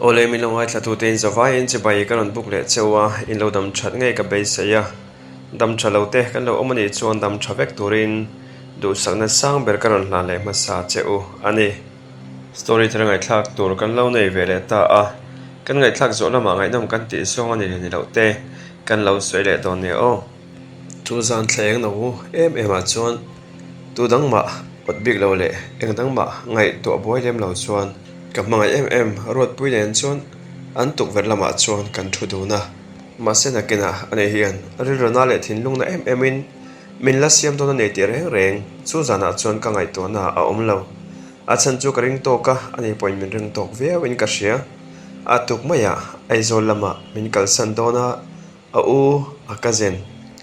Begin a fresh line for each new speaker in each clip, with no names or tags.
Awle min lo ngaithla tute in zavaiin chibai ka rawn buk leh cheu a, in lo dam that ngei ka beisei a, dam tha lo te kan lo awm anih chuan dam tha vek turin duhsakna sang ber ka rawn hlan leh hmasa che u a ni. Story thar ngaihthlak tur kan lo nei ve leh ta a, kan ngaihthlak zawh lamah ngaihnawm kan tih zawng a ni leh ni loh te kan lo sawi leh dawn nia aw. Chu zan thleng no em em ah chuan tu dang mah awt bik lo leh eng dang mah ngaihtuah buai lem lo chuan ka hmangaih em em Ruatpui nen chuan an tukverh lamah chuan kan thu dun a. Mahse nakinah ani hian rilruna leh thinlungna em em in min la siam dawn a nei tih reng reng chu zanah chuan ka ngaihtuahna a awm lo. A chhan chu ka ring tawk a, ani pawhin min ring tawk viau in ka hria. A tuk maiah Aizawl lamah min kalsan dawn a. A u a cousin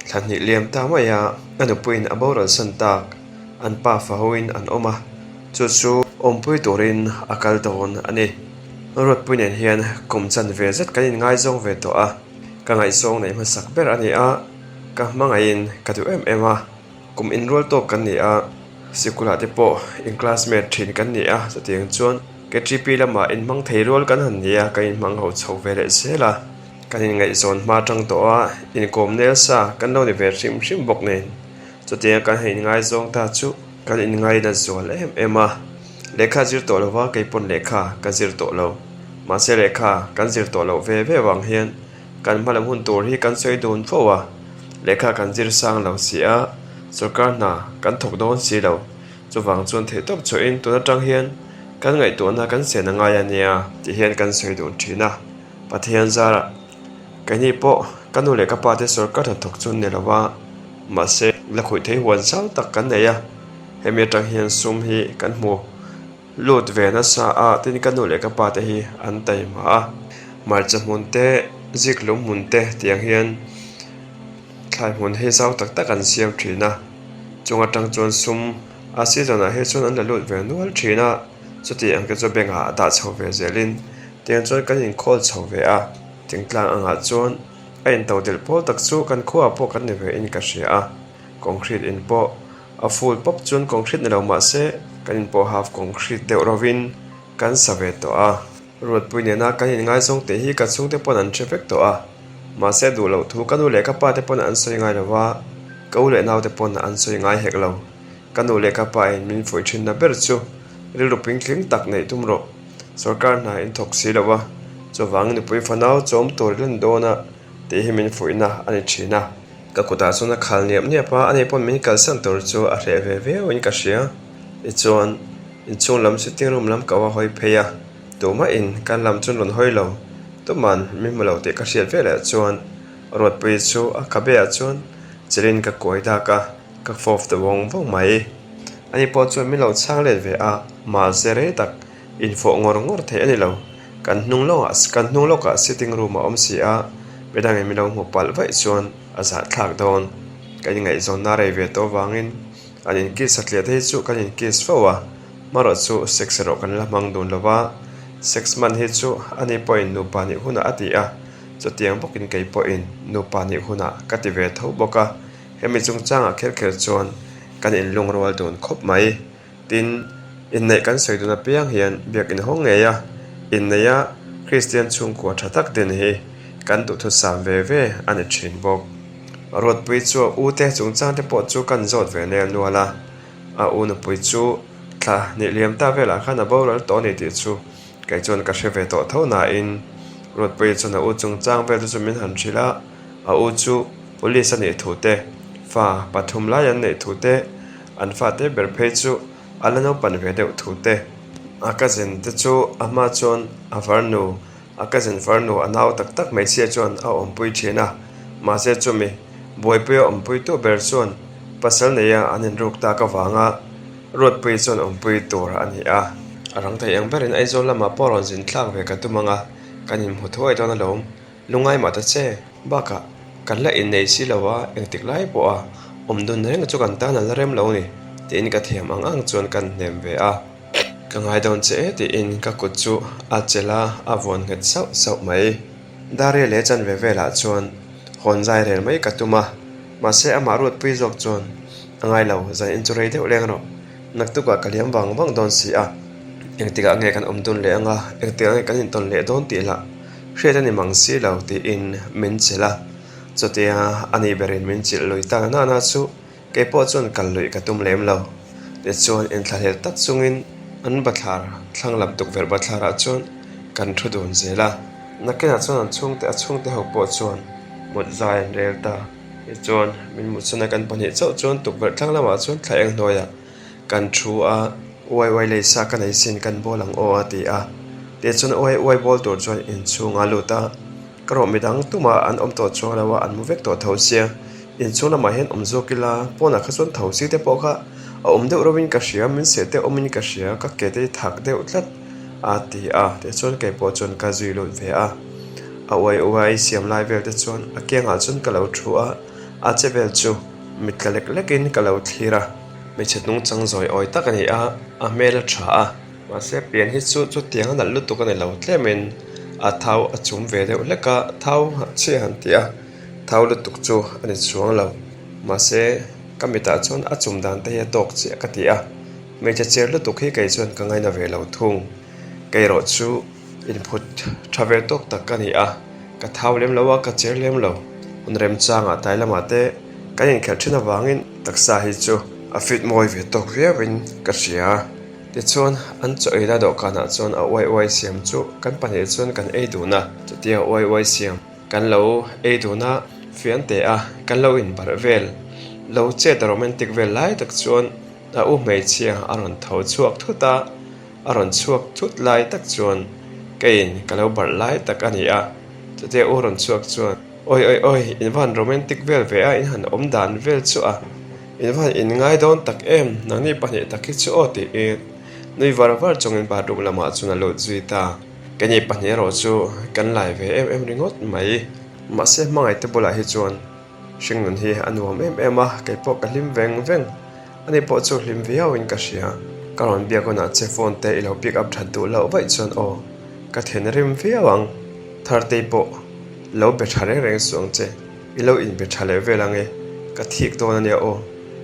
thla hnih liam ta mai a, a nupuiin a boral san tak, an pa fa hoin an awm a, chu chu awmpui turin a kal dawn a ni. Ruatpui nen hian kum chan ve zet kan inngaizawng ve tawh a, ka ngaihzawng neih hmasak ber a ni a, ka hmangaihin ka duh em em a. Kum inrual tawk kan ni a, sikulah te pawh in classmate thin kan ni a, chutiang chuan KTP lamah inhmang thei rual kan han ni a, kan inhmang ho chho ve leh zel a, kan inngaihzawn hma tang tawh a, inkawm nel sa kan lo ni ve hrim hrim bawk nen, chutianga kan han inngaizawng ta chu kan inngaina zual em em a, lehkha zir tawh lova keipawn lehkha ka zir tawh lo, mahse lehkha kan zir tawh loh ve ve vang hian Kan hmalam hun tur hi kan sawi dun fo a, lehkha kan zir sang lo si a, sorkar hna kan thawk dawn si lo. Chuvang chuan theihtawp chhuahin tun atang hian kan ngaihtuahna kan sen a ngai a nia tih hian kan sawi dun thin a. Pathian zarah keini pawh ka nu leh ka pa te sorkar hna thawk chu an ni lo a, mahse la khawih thei huan zau tak kan nei a, hemi atang hian sum hi kan hmu. Lut ve nasa a tin ka nu leh ka pa te hi an taima a, hmarcha hmun te zikhlum hmun te tiang hian thlai hmun hi zau tak tak an siam thin a, chung atang chuan sum a season ah hi chuan an la lut ve nual thin a, chuti ang te chu bank ah a dah chho ve zel in tiang chuan kan inkhawl chho ve a, thingtlang angah chuan a intodelh pawl tak chu kan khuaah pawh kan ni ve in ka hria a, concrete in pawh. A full pawp chuan concrete ni lo mah se kan inpawh half concrete deuh rovin kan sa ve tawh a. Ruatpui nena kan inngaizawng tih hi ka chhungte pawn an hre vek tawh a. Mahse duh loh thu ka nu leh ka pa te pawn an sawi ngai lo va, ka u leh naute pawn an sawi ngai hek lo. Ka nu leh ka pa in min fuih thinna ber chu rilru pingtling tak neih tum rawh. Sorkar hna in thawk si lo a, chuvangin nupui fanau chawm tur i lan dawn a tih hi min fuihna a ni thin a. Ka kutah chuan a khal niap niap a, ani pawn min kalsan tur chu a hreh ve viauin ka hria. Tichuan, inchhung lam sitting room lam ko a hawi phei a, tumahin kan lam chuan rawn hawi lo. Tuman min hmu lo tih ka hriat veleh chuan Ruatpuii chu a khabe ah chuan chelin ka kuai dak a, ka fawp ta vawng vawng mai. Ani pawh chuan min lo chhang let ve a, mahse rei tak infawh ngawr ngawr theih a ni lo. Kan hnung lawngah kan hnung lawkah sitting room a awm si a, midangin min lo hmu palh vaih chuan a zahthlak dawn. Kan inngaihzawnna rei ve tawh avangin an inkiss satliah te hi chu kan inkiss fo a, hmarawh chu sex erawh kan la hmang dun lo va, sex hman hi chu ani pawhin nupa nih hunah a ti a, chutiang bawkin kei pawhin nupa nih hunah ka ti ve tho bawk a, hemi chungchangah kher kher chuan kan inlungrual dun khawp mai. Tin, inneih kan sawi dun apiang hian biak inhawng ngei a, inneih a Kristian chhungkua tha tak din hi kan duhthusam ve ve a ni thin bawk. Ruatpui chu a u te chungchang te pawh chu kan zawt ve nel nual a, a u nupui chu thla hnih liam ta velah khan a boral tawh a ni tih chu kei chuan ka hre ve tawh tho nain Ruatpui chuan a u chungchang vel te chu min han hrilh a, a u chu Police a nih thu te, fa pathum lai an neih thu te, An fate ber phei chu a la naupan ve deuh thu te. A cousin te chu a hma chuan a farnu, a cousin farnu a nau tak tak hmeichhia chuan a awmpui thin a. Mahse chumi buaipuia awmpuitu ber chuan pasal neia an inruk tak avanga Ruatpui chuan awmpui tur a ni a. A rang thei ang berin Aizawl lamah pawh rawn zin thlak ve ka tum ang a, kan inhmu thuai dawn alawm. Lungngai mah ta che, bakah kan la innei si lo a, engtik lai pawha awm dun reng chu kan tan a la rem lo ni, tiin ka thiam ang ang chuan kan hnem ve a. Ka ngai dawn che e tiin ka kut chu a chelh a, a vuan nghet sauh sauh mai. Daria leh chanve velah chuan hawn zai rel mai ka tum a, mahse amah Ruatpui zawk chuan a ngai lo, zan in chu rei deuh leng rawh, naktukah ka liam vang vang dawn si a. Engtikah nge kan awm dun leh anga, engtikah nge kan intawn leh dawn tih lah hriat a ni mang si lo tiin min chelh a. Chutia a ni berin min chilh lui ta na na chu kei pawh chuan kal luih ka tum lem lo. Tichuan inthlahlel tak chungin an bathlar thlang lam tukverh bathlarah chuan kan thu dun zel a. Nakinah chuan an chhungte a chhungte ho pawh chuan mut zai an rel ta. Tichuan min mutchhuna kan pahnih chauh chuan tukverh thlang lamah chuan thla eng hnuaiah Kan thu a, uai uai lei sa ka nei sin kan bawl ang aw a ti a. Tichuan uai uai bawl tur chuan inchhung a lut a, ka rawh midang tumah an awm tawh chuang lo a, an mu vek tawh tho sia. Inchhung lamah hian awm zawk ila, pawnah kha chuan tho si te pawh kha a awm deuh reuhin ka hria, min seh te awmin ka hria, ka ke te hi thak deuh tlat a ti a. Tichuan kei pawh chuan ka zui lut ve a, a uai uai siam lai vel te chuan a kiangah chuan ka lo thu a, a che vel chu mit tla lek lekin ka lo thlir a. Hmeichhe hnungchang zawi awi tak a ni a, a hmel a tha a, mahse pian hi chu chutiang a nalh lutuk a ni lo tlemin a thau a chum ve deuh hlek a, thau chhiah han tih a, thau lutuk chu a ni chuang lo. Mahse ka mitah chuan a chum dan te hi a tawk chiah ka ti a, hmeichhe cher lutuk hi kei chuan ka ngaina ve lo thung. Kei erawh chu inphut tha ve tawk tak ka ni a, ka thau lem lo a, ka cher lem lo. Hun remchangah tlai lamah te kan inkhelh thin avangin taksa hi chu a fit mawi ve tawk viauin ka hria. Tichuan an chaw eina dawhkanah chuan a uai uai siam chu kan pahnih chuan kan ei dun a, chutia uai uai siam kan lo ei dun a, fian teh a, kan lo inbarh vel lo chet a romantic vel lai tak chuan a u hmeichhia a rawn tho chhuak thut a. A rawn chhuak thut lai tak chuan keiin ka lo barh lai tak a ni a, chutia u rawn chhuak chuan, Awi awi awi, in va han romantic vel ve a, in han awm dan vel chu a, in va han inngai dawn tak em, nangni pahnih tak hi chu aw tiin nui var var chungin bathroom lamah chuan a lut zui ta. Keini pahnih erawh chu kan lai ve em em ringawt mai. Mahse hmangaihte bulah hi chuan Hringnun hi a nuam em em a, kei pawh ka hlim veng veng. Ani pawh chu hlim viauin ka hria. Ka rawn biak hunah che phone te i lo pick up that duh loh vaih chuan aw, ka then rim viau ang. Thartei pawh lo be tha reng reng suh ang che, i lo inbe tha leh vel ang e, ka thik dawn ania aw.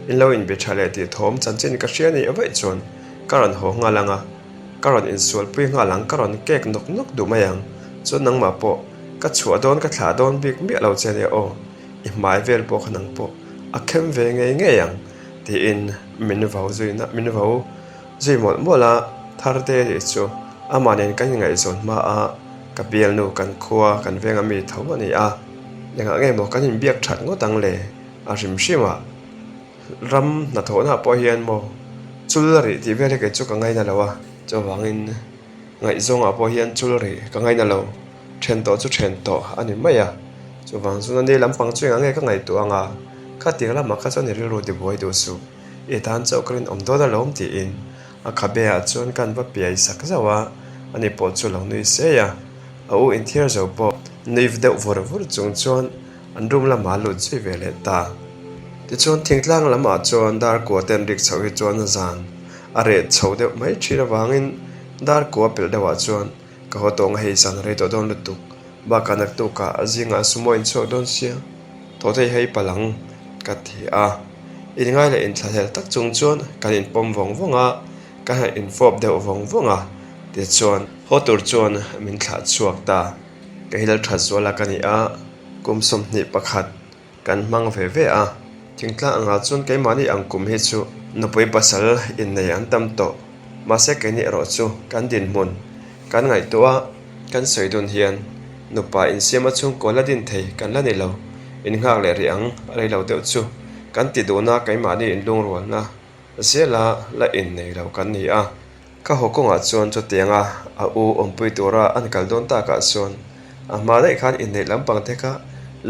In lo inbe tha leh tih thawm chanchin ka hria nih vaih chuan ka rawn haw nghal ang a, ka rawn insualpui nghal ang, ka rawn kek nawk nawk duh mai ang. Chuan nangmah pawh. Ka chhuah dawn ka thlah dawn bik miah lo che nia aw, i hmai vel pawh kha nang pawh a khem ve ngei ngei ang tiin min vau zui na min vau zui mawlh mawlh a, Tharte tih chu amah nen kan inngaihzawn hma a, ka bialnu kan khua kan venga mi tho a ni a, engah nge maw kan inbiak that ngawt ang le a hrim hrim a, ram hnathawhna pawh hian maw chul a rih tih vel hi kei chu ka ngaina lo a, chuvangin. Ngaihzawngah pawh hian chul rih ka ngaina lo, then tawh chu then tawh a ni mai a. Chuvang chuan a ni lampang chu engah nge ka ngaihtuah anga, khatiang lamah kha chuan i rilru tibuai duh suh, i tan chauh ka rinawm dawn alawm tiin a khabe ah chuan ka an va piai sak zauh a, ani pawh chu lo nui sei a. A u inthiar zo pawh nui deuh vur vur chung chuan an room lamah a lut zui ve leh ta. Tichuan thingtlang lamah chuan dar kua te an rik chhoh hi chuan zan a reh chho deuh mai thin avangin dar kua pelh deuhah chuan ka haw tawng a hei zan a rei tawh dawn lutuk bakah naktukah a zingah sumo a inchhuak dawn sia thaw thei hei palh ang ka ti a. Inngai leh inthlahlel tak chung chuan kan inpawm vawng vawng a, ka han infawp deuh vawng vawng a tichuan haw tur chuan min thlah chhuak ta. Ka hi Lalthat zuala ka ni a, kum 21 kan hmang ve ve a. Thingtlang angah chuan keimahni ang kum hi chu nupui pasal innei an tam tawh. Mahse keini erawh chu kan dinhmun kan ngaihtuah a, kan sawi dun hian nupa insiama chhungkaw la din thei kan la ni lo. Innghak leh rih ang a rei lo deuh chu kan ti duhna keimahni inlungrualna zela la innei lo kan ni a. Ka haw kawngah chuan chutianga a u awmpui tura an kal dawn takah chuan a hma daih khan inneih lampang te kha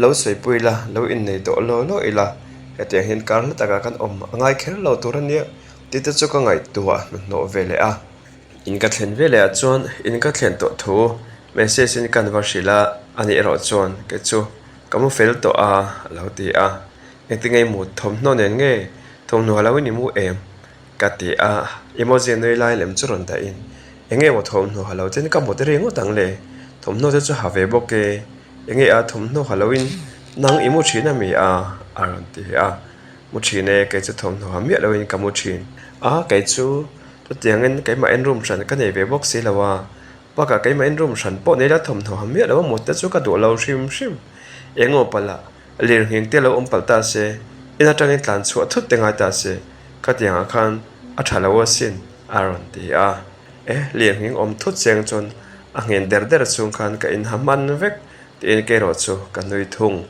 lo sawipui ila, lo innei tawh law law ila, hetiang hian kar hla takah kan awm a ngai kher lo tur a nia tih te chu ka ngaihtuah hnahnawh ve leh a. In ka thlen ve leh ah chuan in ka thlen tawh thu message in kan va hrilh a, ani erawh chuan kei chu ka mu fel tawh a a lo ti a, engtin nge i mut thawmhnaw nen nge thawmhnaw lo in i mu em? Ka ti a, emoji nui lai lem chu rawn dahin, Eng nge maw thawmhnaw ha lo ten ka mut ri ngawt ang le? Thawmhnaw te chu ha ve bawk e, eng nge a thawmhnaw ha loin nang i mu thin a mi a? a rawn ti a, Mu thin e, kei chu thawmhnaw ha miah loin ka mu thin a, kei chu. Chutiangin keimah en room hran ka nei ve bawk si lo a, bakah keimah en room hran pawh nei la thawmhnaw ha miah lo a mut te chu ka duh lo hrim hrim. Eng aw palh a lirnghing te lo awm palh ta se, in atangin tlan chhuah thut te ngai ta se, khatiangah khan a tha lo asin a rawn ti a. E, lirnghing awm thut cheng chuan a nghen der der chhung khan ka inha hman vek tiin kei erawh chu ka nui thung.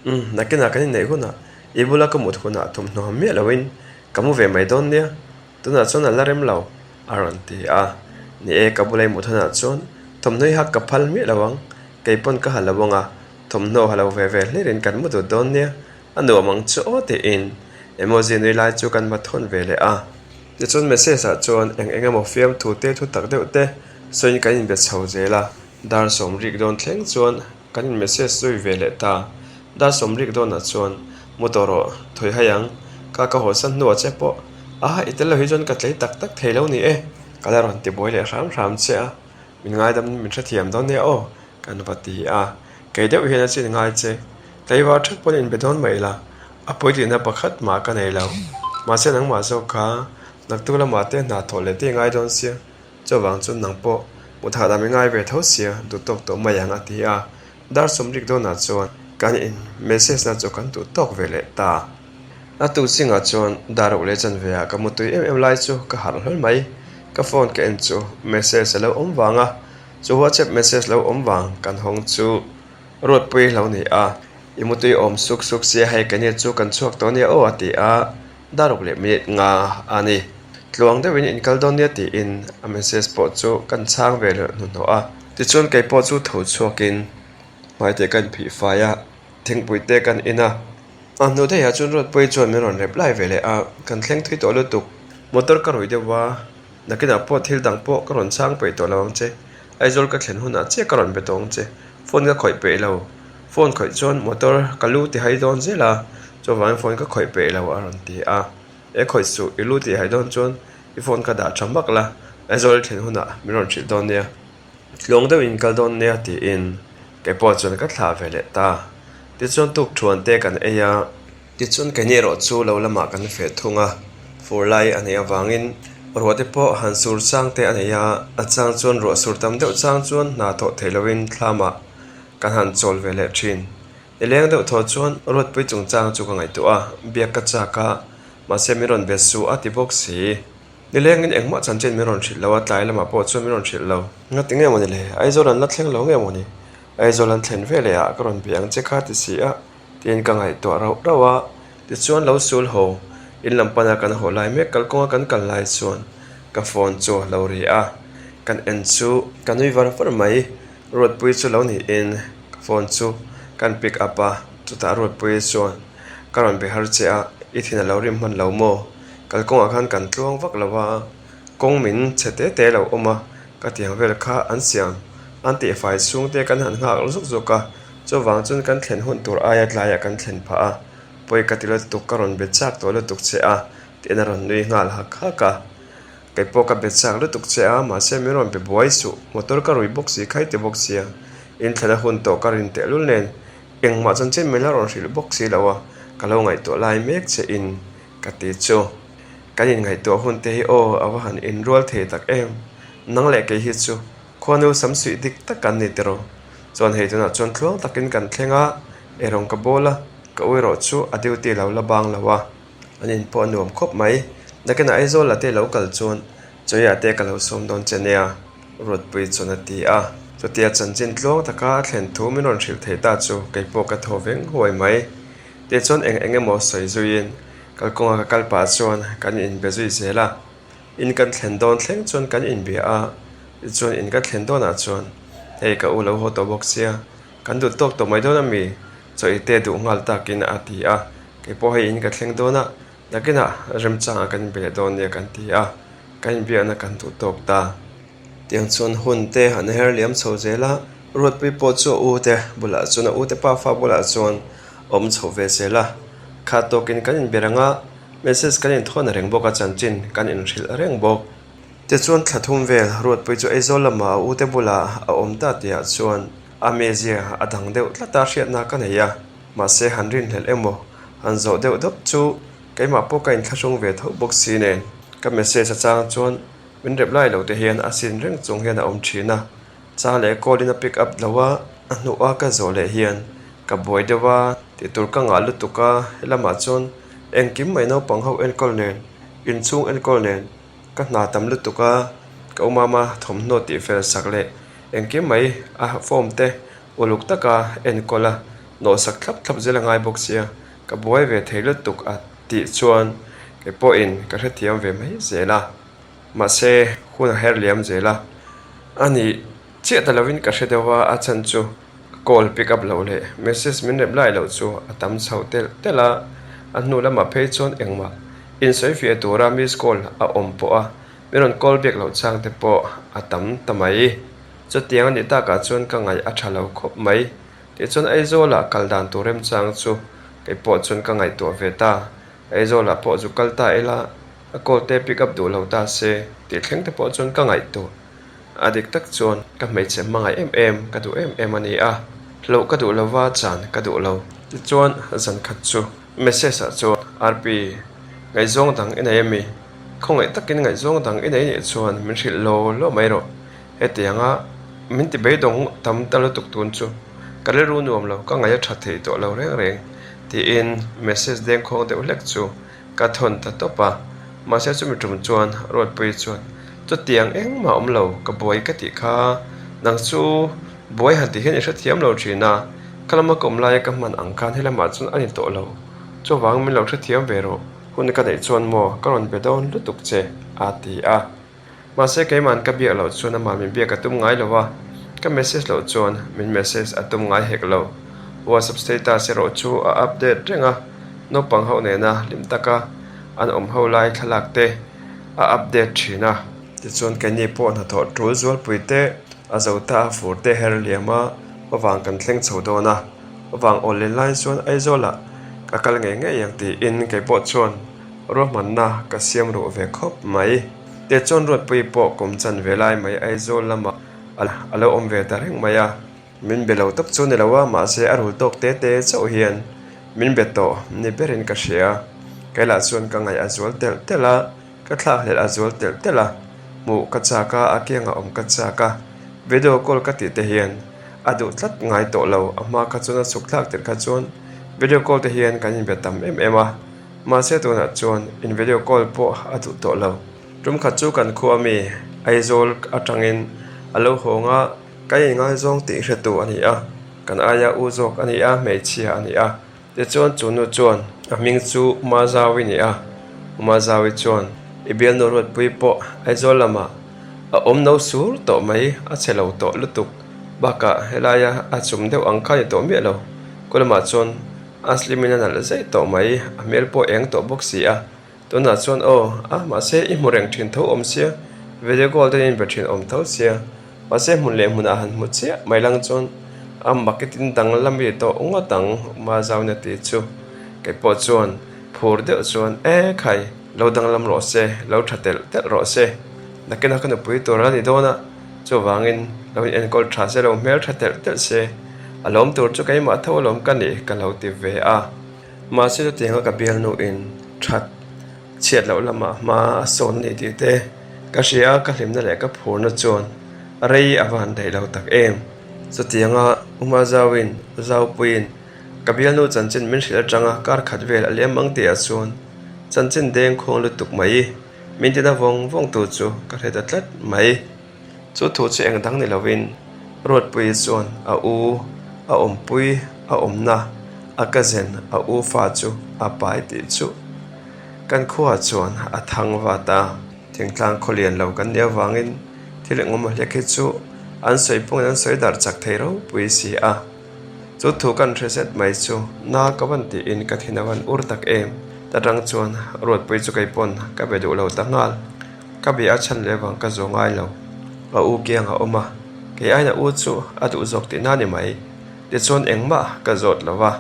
Umm, nakinah kan inneih hunah i bula ka mut hunah thawmhnaw ha miah loin ka mu ve mai dawn nia, tunah chuan a la rem lo a rawn ti a. Ni e, ka bula i mut hunah chuan thawmhnaw i hak ka phal miah lo ang, kei pawn ka ha lo ang a, thawmhnaw ha lo ve ve hlirin kan mu dut dawn nia, a nuam ang chu aw tiin emoji nui lai chu kan va thawn ve leh a. Tichuan message ah chuan eng eng emaw fiamthu te thu tak deuh te sawiin kan inbe chho zel a, dar sawm rik dawn thleng chuan kan in message zui ve leh ta. Dar sawm rik dawnah chuan mu tawh rawh thawi hai ang, ka ka haw san hnuah che pawh a i tel lo hi chuan ka tlei tak tak thei lo ni e, ka la rawn ti buai leh hram hram che a, min ngaidam min hrethiam dawn nia aw kan va ti a, kei deuh hian a chin ngai che, tlaivar theuh pawn inbe dawn mai la, a pawi tihna pakhat mah ka nei lo, mahse nangmah zawk kha naktuk lamah te hna thawh leh te i ngai dawn sia, chuvang chuan nang pawh mut hahdam i ngai ve tho sia, duh tawk tawh mai ang a ti a, dar sawmrik dawnah chuan kan in message na chu kan duh tawk ve leh ta. A tu zingah chuan dar ruk leh chanve ah ka mutui em em lai chu ka harh hlawl mai, ka phone ka en chu message a lo awm vang a, Chu WhatsApp message lo awm vang kan hawng chu Ruatpui lo ni a, i mutui awm suk suk sia hei ka nia chu kan chhuak tawh nia aw a ti a, dar ruk leh minute nga a ni. Tluang deuhin in kal dawn nia tiin a message pawh chu kan chhang ve leh hnuhnawh a. Tichuan kei pawh chu tho chhuakin hmaite ka inphih fai a, thingpui te kan in a. A hnu daihah chuan Ruatpui chuan min rawn reply ve leh a, kan thleng thui tawh lutuk. Motor ka rui deuh a, nakinah pawh thil dang pawh ka rawn chhang peih tawh lo ang che. Aizawl ka thlen hunah chiah ka rawn be tawh ang che. Phone ka khawih peih lo. Phone khawih chuan motor ka lu ti hai dawn zel a, chuvangin phone ka khawih peih lo a rawn ti a. E khawih suh, i lu ti hai dawn chuan i phone ka dah tha hmak la, Aizawl i thlen hunah min rawn hrilh dawn nia. Tlawng deuh in kal dawn nia tiin kei pawh chuan ka thlah ve leh ta. Tichuan tuk thuan te kan ei a. Tichuan keini erawh chu lo lamah kan feh thung a, fur lai a neih avangin ruah te pawh han sur chang te a nei a, a chang chuan ruah sur tam deuh chang chuan hna thawh theih loin thlamah kan han chawl ve leh thin. Nileng deuh thaw chuan Ruatpui chungchang chu ka ngaihtuah a, biak ka chak a, mahse min rawn be suh a ti bawk si. Nilengin engmah chanchin min rawn hrilh lo a, tlai lamah pawh chuan min rawn hrilh lo. Ngati nge mawni le? Aizawl an la thleng lo nge mawni? Aizawl an thlen ve leh ah ka rawn bia ang che kha ti si a, tiin ka ngaihtuah rauh rauh a. Tichuan lo sul haw, in lam pana kan haw lai mek kalkawnga kan kal lai chuan ka phone chu a lo ri a, kan en chu ka nui var var mai. Ruatpui chu lo niin ka phone chu kan pick up a, chutah Ruatpui chuan ka rawn be har che a, i thin a lo rim hman lo maw? Kalkawngah khan kan tluang vak lo a, kawng min chhe te te lo awm a, ka tiang vel kha an siam an tihfai chhung te kan han nghak zuk zuk a, chuvang chuan kan thlen hun tur aia tlaiah kan thlen phah a, pawi ka ti lutuk ka rawn be chak tawh lutuk che a tiin a rawn nui nghal hak hak a, kei pawh ka be chak lutuk che a, mahse min rawn be buai suh, motor ka rui bawk si khai ti bawk sia, in thlen a hun tawh ka rin tehlul nen engmah chanchin min la rawn hrilh bawk si lo a, ka lo ngaihtuah lai mek che in. Ka ti chu, kan inngaihtuah hun te hi aw a va han inrual thei tak em? Nang leh kei hi chu khuanu sam suih dik tak kan ni tiraw? Chuan hei tunah chuan tluang takin kan thleng a, eirawng ka bawl a, ka ui rawh chu a duty lo la bang lo a, an in pawh a nuam khawp mai. Nakinah Aizawl ah te lo kal chuan Chawia te ka lo sawm dawn che nia, Ruatpui chuan a ti a. Chutia chanchin tluang taka a thlen thu min rawn hrilh thei ta chu kei pawh ka thaw veng huai mai. Tichuan eng eng emaw sawi zuiin kalkawnga ka kal pah chuan kan inbe zui zel a, in kan thlen dawn thleng chuan kan inbia a, tichuan in ka thlen dawnah chuan hei ka u lo haw tawh bawk sia, kan duh tawk tawh mai dawn ami? Chaw i te duh nghal takin a ti a, kei pawh hei in ka thleng dawn a, nakinah remchangah kan inbe leh dawn nia kan ti a, kan inbiakna kan duh tawk ta. Tiang chuan hun te an her liam chho zel a, Ruatpui pawh chu a u te bulah chuan a u te pa fa bulah chuan a awm chho ve zel a. Kha tawkin kan inbe reng a, message kan inthawn reng bawk a, chanchin kan inhrilh reng bawk. Tichuan thla thum vel Ruatpui chu Aizawl lamah a u te bulah a awm ta tihah chuan a mezia a dang deuh tlat a hriatna ka nei a, mahse han rinhlelh emaw han zawh deuh deuh chu keimah pawh ka inthlahrung ve tho bawk si nen ka message achang chuan. Min reply lo te hian a sin reng chung hian a awm thin a, cha leh call in a pick up lo a, a hnuh a ka zawh leh hian ka buai deuh a, tih tur ka ngah lutuk a, helamah chuan engkim mai naupang ho enkawl nen, inchhung enkawl nen ka hna tam lutuk a, ka umama thawmhnaw tih fel sak leh engkim mai a form te uluk taka enkawl a, nawhsak thlap thlap zel a ngai bawk sia, ka buai ve thei lutuk a tih chuan kei pawhin ka hrethiam ve mai zel a. Mahse, hun a her liam zel a, a nih chiah ta lovin ka hre deuh a, a chhan chu call pick up loh leh message min reply loh chu a tam chho telh telh a, a hnu lamah phei chuan engmah insawi fiah tura miss call a awm pawh a, min rawn call biak loh chang te pawh a tam ta mai. Chutiang a nih takah chuan ka ngaih a tha lo khawp mai. Tichuan Aizawlah kal dan tur remchang chu kei pawh chuan ka ngaihtuah ve ta. Aizawlah pawh zu kal ta ila, a call te pick up duh lo ta se tih thleng te pawh chuan ka ngaihtuah. A dik tak chuan ka hmeichhe hmangaih em em, ka duh em em a ni a, hloh ka duh lova chan ka duh lo. Tichuan zan khat chu message ah chuan RP, ngaihzawng dang i nei ami? Khawngaih takin ngaihzawng dang i nei nih chuan min hrilh law law mai rawh. Hetianga min ti beidawng tam ta lutuk tun chu ka rilru nuam lo, ka ngaih a tha thei tawh lo reng reng tiin message dengkhawng deuh hlek chu ka thawn ta tawp a. Mahse chumi tum chuan Ruatpuii chuan chutiang engmah awm lo, ka buai ka tih kha nang chu buai han tih hian i hrethiam lo thin a, ka lama ka awm laia ka hman ang khan helamah chuan a ni tawh lo, chuvang min lo hrethiam ve rawh, hun ka neih chuan maw ka rawn be dawn lutuk che a ti a. Mahse keima'n ka biak loh chuan amah min biak a tum ngai lo a, ka message loh chuan min message a tum ngai hek lo. WhatsApp status erawh chu a update reng a, naupang ho nena hlim taka an awm ho lai thlalak te a update thin a. Tichuan keini pawh hnathawh tul zualpui te, a zo ta a fur te her liam a, vang kan thleng chho dawn a, vang awl len lai chuan Aizawlah ka kal ngei ngei ang tiin keipawh chuan ruahmanna ka siam ruh ve khawp mai. Te chuan Ruatpuii pawh kum chan ve lai mai Aizawl lamah a lo awm ve ta reng mai a. Min be lo tawp chu ni lo a, mahse a rul tawk te te chauh hian min be tawh ni berin ka hria. Kei lah chuan ka ngaih a zual telh telh a, ka thlakhlelh a zual telh telh a, hmuh ka chak a, a kiangah awm ka chak a, video call ka tih te hian a duh tlat ngai tawh lo, a hma kha chuan a chhuk thlak tirh kha chuan video call te hian kan inbe tam em em a. Mahse tunah chuan in video call pawh a duh tawh lo. Tum khat chu kan khua mi Aizawl atangin a lo hawng a, ka inngaizawng tih hretu a ni a, kan aia u zawk a ni a, hmeichhia a ni a. Tichuan chu nu chuan a hming chu Mazawi ni a, Mazawi chuan i bialnu Ruatpui pawh Aizawl lamah a awm no sur tawh mai, a chhe lo tawh lutuk bakah helaia a chum deuh ang kha a ni tawh miah lo. Kulamah chuan A slim in a nalh zai tawh mai, a hmel pawh eng tawh bawk si a, tunah chuan aw, a mahse i hmu reng thin tho awm sia, video call te in be thin awm tho sia, mahse hmun leh hmunah han hmu chiah mai lang chuan a mak i tin dang la mi tawh ngawt ang Mazauna tih chu kei pawh chuan phur deuh chuan e khai lo danglam rawh se, lo tha telh telh rawh se, nakinah ka nupui tur a ni dawn a. Chuvangin lo in enkawl tha se lo hmel tha telh telh se, a lawm tur chu keimah tho alawm ka ni ka lo ti ve a. Mahse chutianga ka bialnu in that chhiat loh lamah hma a sawn a ni tih te ka hria a, ka hlimna leh ka phurna chuan rei a van daih lo tak em. Chutianga Uma Zauin, Zaupuiin ka bialnu chanchin min hrilh atanga kar khat vel a liam ang tihah chuan chanchin deng khuang lutuk mai. Min tina vawng vawng tu chu ka hre ta tlat mai. Chu thu chu eng dang ni lovin Ruatpuii chuan a u, a awmpui, a awmna, a cousin, a u fa chu a pai tih chu kan khuaah chuan a thang vat a. Thingtlang khawlian lo kan nih avangin thil engawm a hlek hi chu an sawi pawngin an sawi darh chak thei ropui si a. Chu thu kan hre zet mai chu na ka van tiin ka thin a van ur tak em. Ta tang chuan Ruatpui chu kei pawn ka be duh lo ta nghal. Ka be a chhan leh vang ka zawh ngai lo. A u kiang a awm a, kei aina u chu a duh zawk tihna ni mai. Tichuan engmah ka zawt lo va.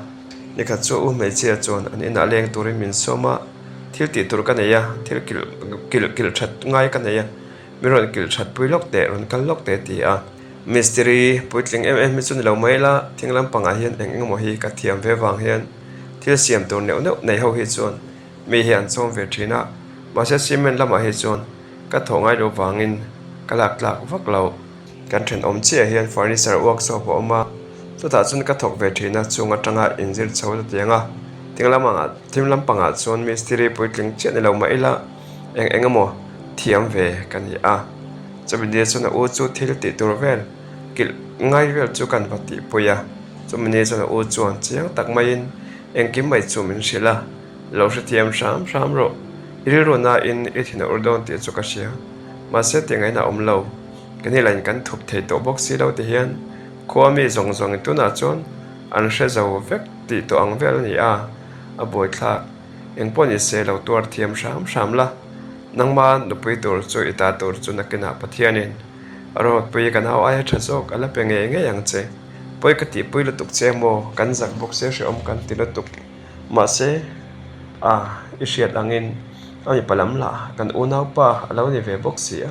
Nikhat chu u hmeichhia chuan an inah leng turin min sawm a, thil tih tur ka nei a, thil kilh kilh kilh that ngai ka nei a, min rawn kilh that pui lawk teh, rawn kal lawk teh ti a. Mistiri puitling em em hi chu ni lo mai la, thing lampangah hian eng engemaw hi ka thiam ve vang hian thil siam tur neuh neuh nei ho hi chuan mi hi an chhawm ve thin a, mahse cement lamah hi chuan Ka thawh ngai loh vangin ka lak tlak vak loh. Kan thenawm chiah hian furniture workshop a awm a, chutah chuan ka thawk ve thin a, chung atanga inzir chho ta tiang a, thing lamah thim lampangah chuan mistiri puitling chiah ni lo mah ila eng eng emaw thiam ve ka ni a. Chumi ni chuan a u chu thil tih tur vel kilh ngai vel chu kan va tihpui a, chumi ni chuan a u chuan chiang tak maiin engkim mai chu min hrilh a, lo hrethiam hram hram rawh, i rilru nain i thin a ur dawn tih chu ka hria, mahse tingaihna a awm lo. Kan i lain kan thup thei tawh bawk si lo ti hian khua mi zawng zawngin tunah chuan an hre zo vek tih tawh ang vel a ni a, a buaithlak. Eng pawh ni se lo tuar thiam hram hram la, nangma nupui tur chu i ta tur chu nakinah Pathianin a rawtpui ka nau aia tha zawk a la pe ngei ngei ang che. Pawi ka tihpui lutuk che maw, kan zak bawk se hrehawm kan ti lutuk. Mahse, a i hriat angin a mipa lam lah kan unaupa a lo ni ve bawk si a.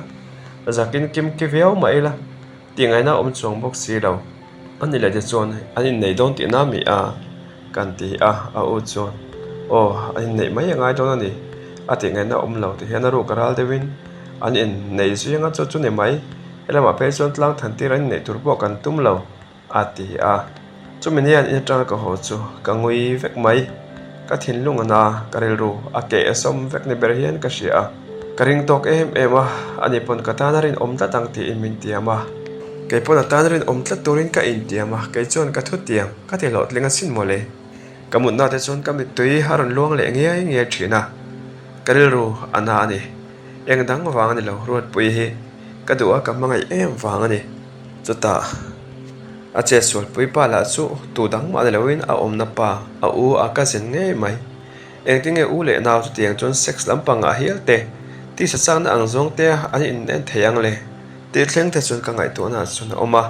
Zakin kim ki viau mah ila tih ngaihna awm chuang bawk si lo. A ni leh te chuan an inneih dawn tihna mi a? Kan ti a, a u chuan aw an inneih mai a ngai dawn a ni a tih ngaihna awm lo ti hian a ruk a ral deuhin an inneih zui anga chu chu ni mai, helamah phei chuan tlang than tir an inneih tur pawh kan tum lo. A ti a. Chumi nian in atanga ka haw chu ka ngui vek mai. Ka thinlung a na, ka rilru a keh sawm vek ni ber hian ka hria a. Ka ring tawk em em a, ani pawn ka tan a rinawm tlat ang tiin min tiam a. Kei pawn a tan rinawm tlat turin ka intiam a, kei chuan ka thutiam ka ti hlawhtling asin mawle. Ka mutna te chuan ka mittui a rawn luang leh ngiai ngiai thin a, ka rilru a na a ni. Eng dang vang a ni lo, Ruatpui hi ka duh a, ka hmangaih em vang a ni. Chutah a chetsualpui pa lah chu tu dang mah ni loin a awmna pa a u a ka zen ngei mai. Engtinge u leh nau chutiang chuan sex lampangah hial te tisa chakna ang zawng te an in en thei ang le tih thleng te chuan ka ngaihtuahna ah chuan a awm a,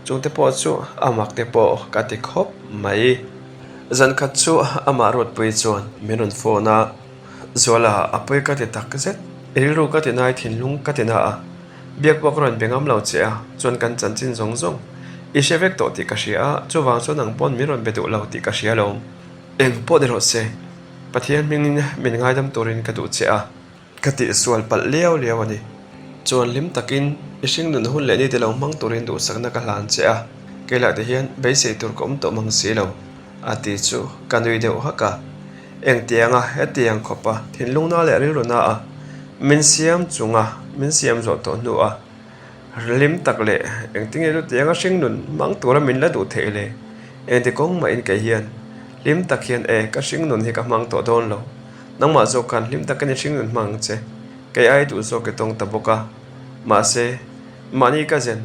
chungte pawh chu a mak te pawh ka ti khawp mai. Zankhat chu amah Ruatpui chuan min rawn phone a, Zuala a pawi ka ti tak zet, i rilru ka ti nai thinlung ka ti na a. Biak pawh ka rawn be ngam lo che a, chuan kan chanchin zawng zawng i hre vek tawh tih ka hria a, chuvang chuan nang pawn min rawn be duh lo tih ka hria lo. Eng pawh ni rawh se, Pathian hmingin min ngaidam turin ka duh che a. Ka tihsual palh liau liau a ni. Chuan hlim takin i hringnun hun leh nite lo hmang turin duhsakna ka hlan che a, keilah te hian beisei tur ka awm tawh mang si lo, a ti chu ka nui deuh hak a. Engtianga hetiang khawpa thinlungna leh rilruna a min siam chunga min siam zawh tawh hnu a hlim tak leh engtinge chutianga hringnun hmang tura min la duh theih le? Engti kawng mahin kei hian hlim tak hian e ka hringnun hi ka hmang tawh dawn lo. Nangmah zawk khan hlim takin i hringnun hmang ang che. Kei ai duh zawk i tawng ta bawk a. Mahse, mahni ka zen.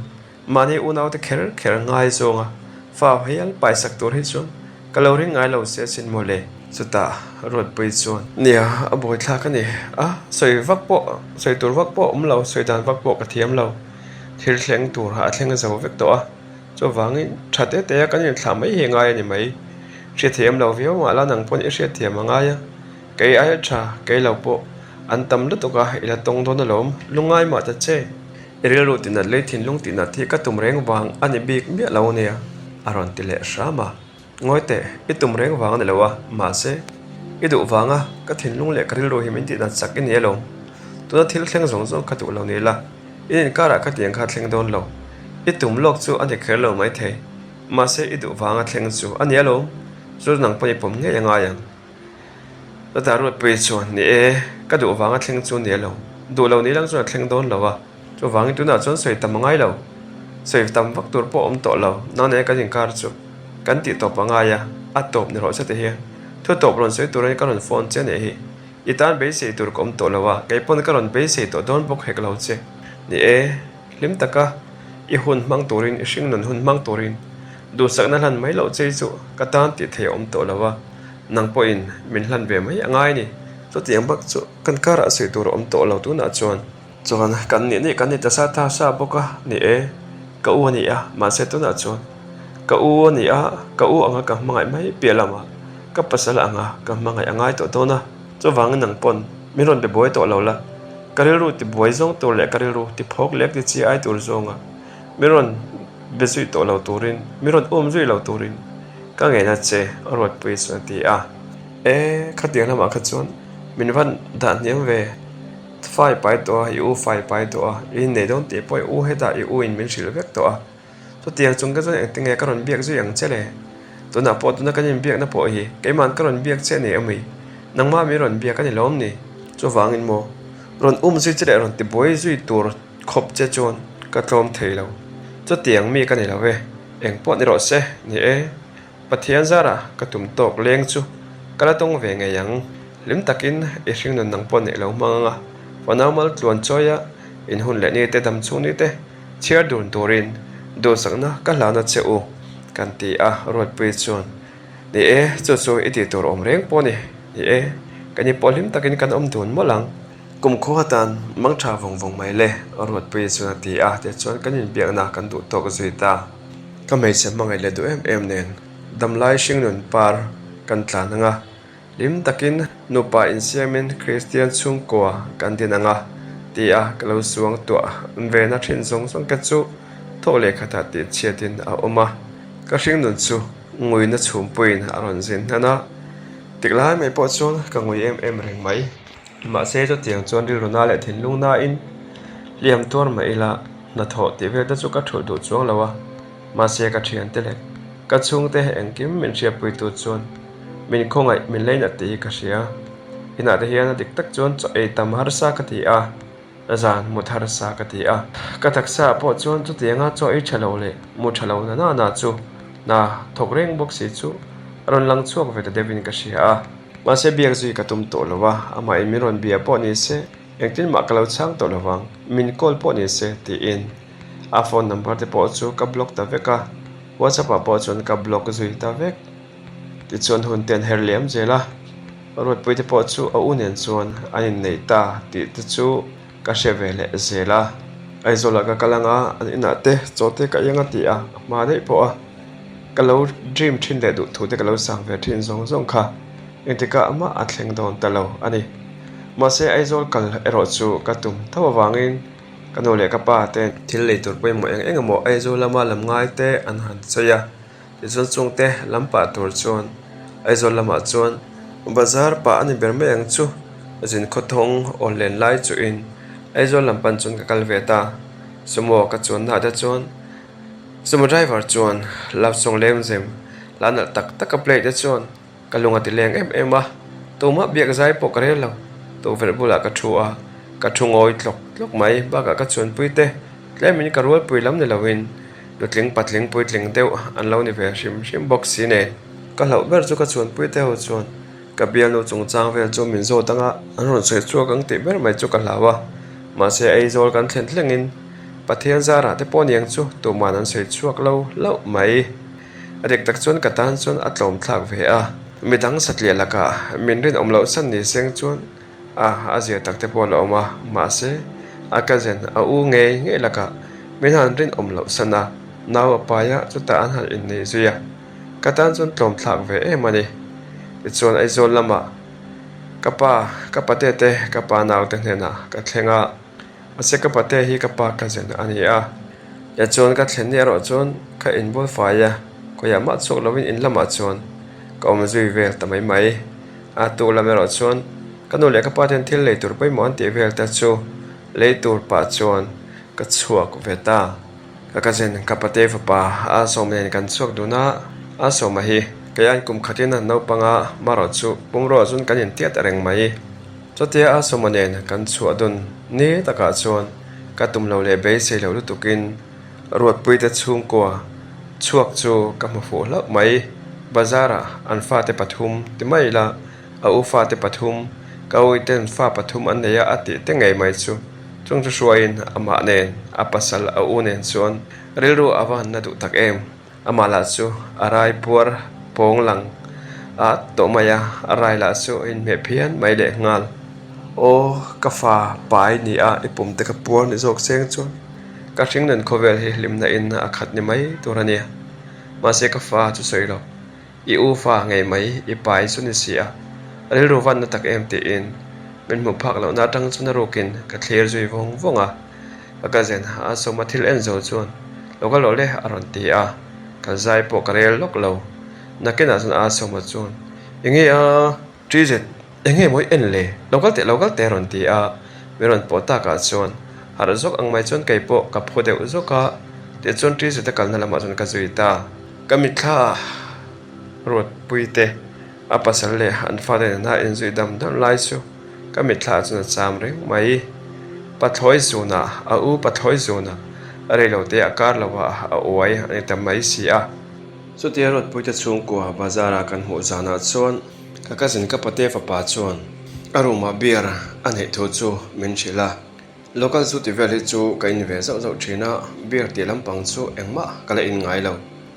Mahni unaute kher kher ngai zawnga fa hial paisak tur hi chuan ka lo ring ngai lo se asin maw le. Chutah Ruatpui chuan, Nia, a buaithlak a ni a, sawi vak pawh, sawi tur vak pawh a awm lo, sawi dan vak pawh ka thiam lo. Thil thleng tur a thleng zo vek tawh a, chuvangin tha te te a kan inthlah mai hi ngai a ni mai. Hriatthiam lo viau mah la nang pawn i hriatthiam a ngai a, kei aia tha, kei lo pawh an tam lutuk a, i la tawng dawn alawm, lungngai mah ta che. I rilru tihnat lei thinlung tihnat hi ka tum reng vang a ni bik miah lo ania, a rawn ti leh hram a. Ngawi teh, i tum reng vang a ni lo a, mahse, i duh vanga ka thinlung leh ka rilru hi min tihnat chak i ni alawm. Tuna thil thleng zawng zawng ka duh lo ni la, in inkarah ka tiang kha thleng dawn lo. I tum lawk chu a ni kher lo maithei, mahse i duh vanga thleng chu a ni alawm, chu nang pawh i pawm ngei a ngai ang. Chutah Ruatpuii chuan, Ni e, ka duh vanga thleng chu ni lo. Duh lo ni lang chuan a thleng dawn lo a. Chuvangin tunah chuan sawi tam a ngai lo. Sawi tam vak tur pawh a awm tawh lo. Nang nen kan inkar chu kan tih tawp a ngai a, a tawp ni rawh se ti hian thu tawp rawn sawi turin ka rawn phone che nih hi. I tan beisei tur ka awm tawh lo a, kei pawn ka rawn beisei tawh dawn bawk hek lo che. Ni e. Hlim taka i hun hmang turin, i hringnun hun hmang turin duhsakna hlan mai loh che chu ka tan tih thei a awm tawh lo a, nang pawhin min hlan ve mai a ngai a ni. Chutiang bak chu kan karah sawi tur a awm tawh lo tunah chuan. Chuan kan nih nih kan ni ta sa ta sa bawk a, ni e, ka u a ni a, mahse tunah chuan ka u a ni a, ka u anga ka hmangaih mai piah lamah ka pasal anga ka hmangaih a ngai tawh dawn a. Chuvangin nang pawn min rawn be buai tawh lo la, ka rilru ti buai zawng tur leh ka rilru ti phawk lek ti chi ai tur zawnga min rawn be zui tawh lo turin, min rawn um zui lo turin ka ngeina che a Ruatpui chuan a ti a. E, khatiang lamah kha chuan min van dah hniam ve. Fa i pai tawh a, i u fa i pai tawh a, i innei dawn tih pawh i u hetah i u in min hrilh vek tawh a. Chutiang chung te chuan engtinge ka rawn biak zui ang che le? Tunah pawh tuna kan inbiakna pawh hi keimahn ka rawn biak che a ni awm i, nangmah min rawn biak a ni lawm ni? Chuvangin maw, rawn um zui che leh rawn tibuai zui tur khawp che chuan ka tlawm thei lo. Chutiang mi ka ni lo e, engpawh ni rawh se, ni e. Pathian zarah ka tum tawk leng chu ka la tawng ve ngei ang. Hlim takin i hringnun nang pawh neih lo hmang anga fanau mal tluan chawi a, in hun leh ni te dam chhung ni te chhiar dun turin duhsakna ka hlana che u kan ti a Ruatpui chuan Ni e, chu chu i tih tur awm reng pawh ni. Ni e, kan inpawh hlim takin kan awm dun mawlh ang. Kum khaw atan mang tha vawng vawng mai le Ruatpui chuan a ti a, tichuan kan inbiakna kan duh tawk zui ta. Ka hmeichhe hmangaih leh duh em em nen damlai hringnun par kan tlan ang a, hlim takin nupa insiamin Kristian chhungkua kan din ang a ti a ka lo suang tuah vena thin zawng zawng te chu thawk leh khatah tih chhiatin a awm a, ka hringnun chu nguina chhumpuiin a rawn zin hnan a, tik lai mai pawh chuan ka ngui em em reng mai. Mahse chutiang chuan rilru na leh thinlung nain hliam tuar mah ila hnathawh tih vel te chu ka thulh duh chuang lo a, mahse ka thiante leh ka chhungte engkim min hriatpui tu chuan min khawngaih min leinat tih hi ka hria. Inah te hian a dik tak chuan chaw ei tam harsa ka ti a. Zan mu tharsa ka ti a. Ka taksa ah pawh chuan chutianga chaw ei tha lo leh mu tha lo na na chu hna thawk reng bawk si chu a rawn lang chhuak ve ta deuhin ka hria a. Mahse biak zui ka tum tawh lo a, amah in min rawn bia pawh ni se engtin mah ka lo chhang tawh lo vang, min call pawh ni se tiin a phone number te pawh chu ka block ta vek a, whatsapp ah pawh chuan ka block zui ta vek. Tichuan hun te an her liam zel a, Ruatpui te pawh chu a u nen chuan an inneih ta tih te chu ka hre ve leh zel a. Aizawlah ka kal anga an inah te chaw te ka iang a ti a, a hma daih pawh a ka lo dream thin leh duh thu te ka lo sang ve thin zawng zawng kha engtikah mah a thleng dawn ta lo a ni. Mahse Aizawl kal erawh chu ka tum tho avangin ka nu leh ka pa te thil lei tur pawimawh eng eng emaw Aizawl lama lam ngai te an han sawi a. Tichuan chungte lam pah tur chuan Aizawl lamah chuan bazar pah a ni ber mai ang chu zin khawthawng awl len lai chuhin Aizawl lam pan chuan ka kal ve ta. Sumo ka chuanna ah te chuan Sumo driver chuan love song lengzem la nalh tak tak a play te chuan Ka lung a ti leng em em a, tumah biak zai pawh ka rel lo. Tukverh bulah ka thu a, ka thu ngawi tlawk tlawk mai. Bakah ka chuanpui te, tlemin ka rualpui lam ni loin nutling patling puitling deuh an lo ni ve hrim hrim bawk si nen. Ka hlauh ber chu ka chuanpui te ho chuan ka bialnu chungchang vel chu min zawt anga an rawn sawi chhuak ang tih ber mai chu ka hlau a. Mahse Aizawl kan thlen thlengin Pathian zarah te pawh niang chu tuman an sawi chhuak lo hlauh mai. A dik tak chuan ka tan chuan a tlawm thlak ve a, midang satliah lakah min rinawm loh san ni seng chuan a a zia tak te pawh a la awm a, mahse a cousin a u ngei ngei lakah min han rinawm loh san a, nau a pai a, chutah an han innei zui a, ka tan chuan tlawm thlak ve em a ni. Tichuan Aizawl lamah ka pa, ka pate te, ka pa naute hnenah ka thleng a. Mahse ka pate hi ka pa cousin a ni a, tichuan ka thlen ni erawh chuan ka inbual fai a, khawiah mah chhuak lovin in lamah chuan ka awm zui vel ta mai mai. A tuk lam erawh chuan ka nu leh ka pa ten thil lei tur pawimawh an tih vel te chu lei tur pah chuan ka chhuak ve ta. Ka cousin ka pate fapa a sawm nen kan chhuak dun a, a sawma hi keian kum khatin a naupang a, marawh chu pumruah chuan kan intiat reng mai. Chutia a sawma nen kan chhuah dun ni takah chuan ka tum lo leh beisei loh lutukin Ruatpuite chhungkua chhuak chu ka hmu fuh hlauh mai. Bazarah an fate pathum ti mai ila a u fate pathum, ka uiten fa pathum an nei a a tih te ngei mai chu chung chu hruaiin amah nen a pasal a u nen chuan rilru a va han na duh tak em. Amah lah chu a rai puar pawng lang at tawh mai a, a rai lah chu a inhmeh phian mai leh nghal. Aw, ka fa pai ni a, i pum te ka puar ni zawk cheng chuan ka hringnun khawvel hi hlimna in a khat ni mai tur a nia. Mahse ka fa chu sawi lo, i u fa ngei mai i pai chu ni si a, rilru vanna tak em tiin min hmuh phak lohna atang chuan a rukin ka thlir zui vawng vawng a. Ka cousin a sawma thil en zo chuan lo ka lawh le a rawn ti a, ka zai pawh ka rel lawk lo. Nakinah chuan a sawma chuan Enge a? Trizet, enge maw i en le? Lo kal teh, lo kal teh a rawn ti a. Min rawn pawh takah chuan harh zawk ang mai chuan kei pawh ka phu deuh zawk a, tichuan Trizu te kalna lamah chuan ka zui ta. Ka mitthla ah Ruatpui te a pasal leh an fate nena inzui dam dam lai chu ka mitthla ah chuan a cham reng mai. Pathlawi zunah a u pathlawi zunah reilote a kar lo ah a uai a ni ta mai si a. Chutia Ruatpui te chhungkua bazar ah kan hmuh zanah chuan ka cousin ka pate fapa chuan a room ah beer a neih thu chu min hrilh a. Local zu ti vel hi chu ka in ve zauh zauh thin a, beer tih lampang chu engmah ka la in ngai lo.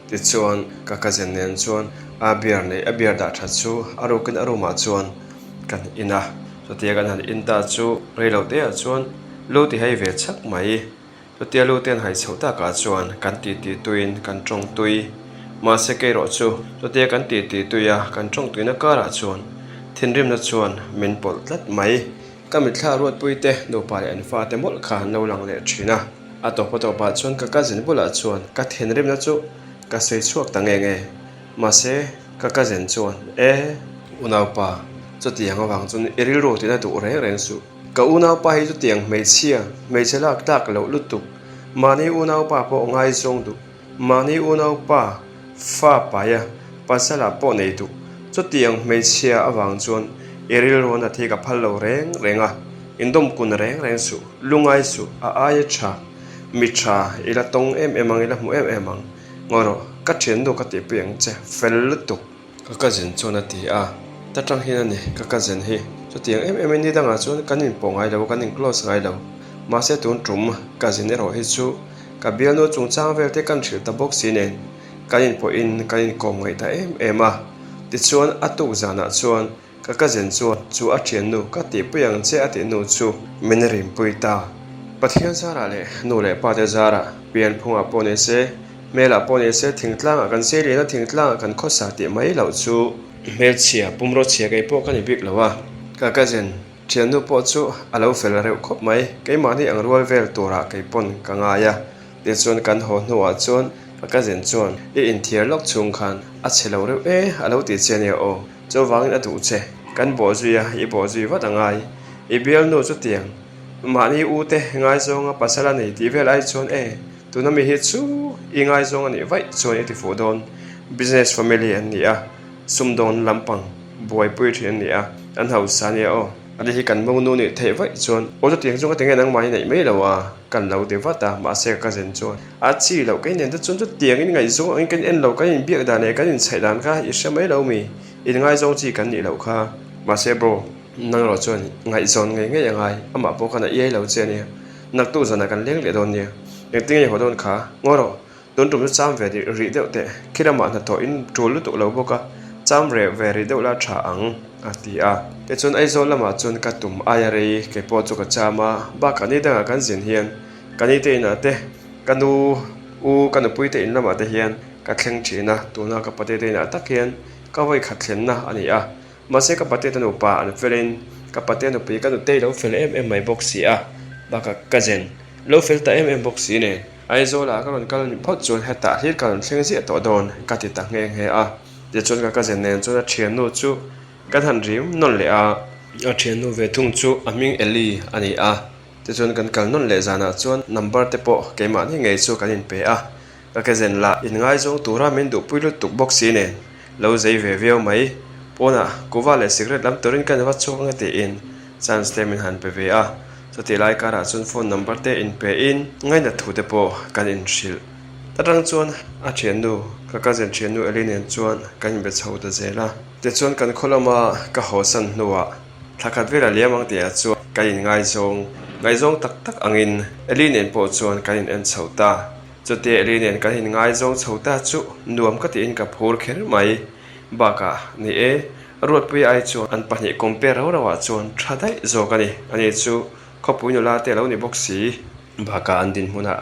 Tichuan ka cousin nen chuan a beer neih a beer dah that chu a rukin a room ah chuan kan in a. Chutia kan han in ta chu reilote ah chuan lu ti hei ve chak mai. Chutia lu ten hai chhoh takah chuan kan titi tuiin kan tawng tui. Mahse keirawh chu chutia kan titi tui a, kan tawng tuina karah chuan thinrimna chuan min pawlh tlat mai. Ka mitthla ruatpui te nupa leh an fate mawlh kha an lo lang leh thin a. A tawpa tawpah chuan ka cousin bulah chuan ka thinrimna chu ka sawi chhuak ta nge nge. Mahse ka cousin chuan, E! Unaupa, chutiang avang chuan i rilru tina duh reng reng suh. Ka unaupa hi chutiang hmeichhia, hmeichhe lak tlak loh lutuk, mahni unaupa pawh ngaizawng duh, mahni unaupa fa paia pasala pawh nei duh, chutiang hmeichhia avang chuan i rilru a thi ka phal lo reng reng a, indawmkun reng reng suh, lungai suh, a aia tha, mi tha i la tawng em em ang, i la hmu em em ang, ngawi rawh, ka thiannu ka tihpui ang che, fel lutuk. Ka cousin chuan a ti a, ta tang hian a ni ka cousin hi. Chutiang em em in ni dangah chuan kan inpawh ngai lo, kan in close ngai lo. Mahse tun tum cousin erawh hi chu ka bialnu chungchang vel te kan hrilh ta bawk si nen kan inpawh in kan inkawm ngaih ta em em a. Tichuan a tuk zanah chuan Ka cousin chuan chu a thiannu ka tihpui ang che a tih nu chu min rimpui ta. Pathian zarah leh nu leh pa te zarah pianphungah pawh ni se, hmelah pawh ni se thingtlangah kan sei lian a thingtlangah kan khawsa tih mai loh chu hmelchhia pumraw chhia kei pawh ka ni bik lo a. Ka cousin thiannu pawh chu a lo fel reuh khawp mai, keimahni ang rual vel turah kei pawn ka ngai a. Tichuan kan haw hnuah chuan ka cousin chuan i inthiar lawk chhung khan a chhe lo reuh e a lo ti che ania aw. Chuvangin a duh che, kan bawh zui a, i bawh zui vat a ngai. I bialnu chutiang, mahni u te ngaizawnga pasal a nei tih vel ai chuan e, tuna mi hi chu i ngaizawng a nih vaih chuan i ti fuh dawn. Business family an ni a, sumdawn lampang buaipui thin an ni a, an hausa a nia aw. Ani hi kan monu nih theih vaih chuan aw chutiang chu ka ti nge nangmah hi neih mai lo a, kan lo ti vat a, mahse ka cousin chuan a chi loh kei nen te chuan chutiang in ngaihzawng angin kan en lo, kan inbiak dan leh kan inchhaih dan kha i hre mai lo mi, in ngaizawng chi kan nih loh kha. Mahse bro, nang erawh chuan ngaihzawn ngei ngei a ngai, amah pawh khan a iai lo che a nia, naktuk zanah kan leng leh dawn nia, engtin nge i haw dawn kha, ngaw rawh. Tun tum chu cham ve rih deuh teh, khi lamah hnathawh in tul lutuk lo bawk a, cham reh ve rih deuh la tha ang, a ti a. Tichuan Aizawl lamah chuan ka tum aia rei kei pawh chu ka cham a, bakah ni dangah kan zin hian ka ni te inah te, ka nu u ka nupui te in lamah te hian ka thleng thin a, tuna ka pate te inah tak hian ka vawi khat thlenna a ni a. Mahse ka pate te nupa an felin ka pate nupui ka nutei lo fel em em mai bawk si a, bakah ka zen lo fel ta em em bawk si nen. Aizawlah ka rawn kal ni phawt chuan hetah hlir ka rawn thleng ziah tawh dawn ka ti ta nghe nghe a. Tichuan ka cousin nen chuan a thiannu chu kan han rim nawn leh a. A thiannu ve thung chu a hming Eli a ni a. Tichuan kan kal nawn leh zanah chuan number te pawh keimahni ngei chu kan inpe a. Ka cousin lah inngaizawng tura min duhpui lutuk bawk si nen lo zei ve viau mai. Pawnah kuva leh cigarette lam turin ka va chhuak ang tiin chance te min han pe ve a. Chutih lai karah chuan phone number te inpe in ngainat thu te pawh kan inhrilh. Ta tang chuan a thiannu, ka cousin thiannu Eli nen chuan kan inbe chho ta zel a. Tichuan kan khaw lama ka hawsan hnuah thla khat velah liam ang tihah chuan kan inngaizawng, ngaihzawng tak tak angin Eli nen pawh chuan kan in en chho ta. Chutia Eli nen kan inngaizawng chho ta chu nuam ka tiin ka phur kher mai. Bakah, ni e, Ruatpui ai chuan an pahnih compare rau rauah chuan tha daih zawk a ni. Ani chu khawpui nula te a lo ni bawk si. Bakah an dinhmunah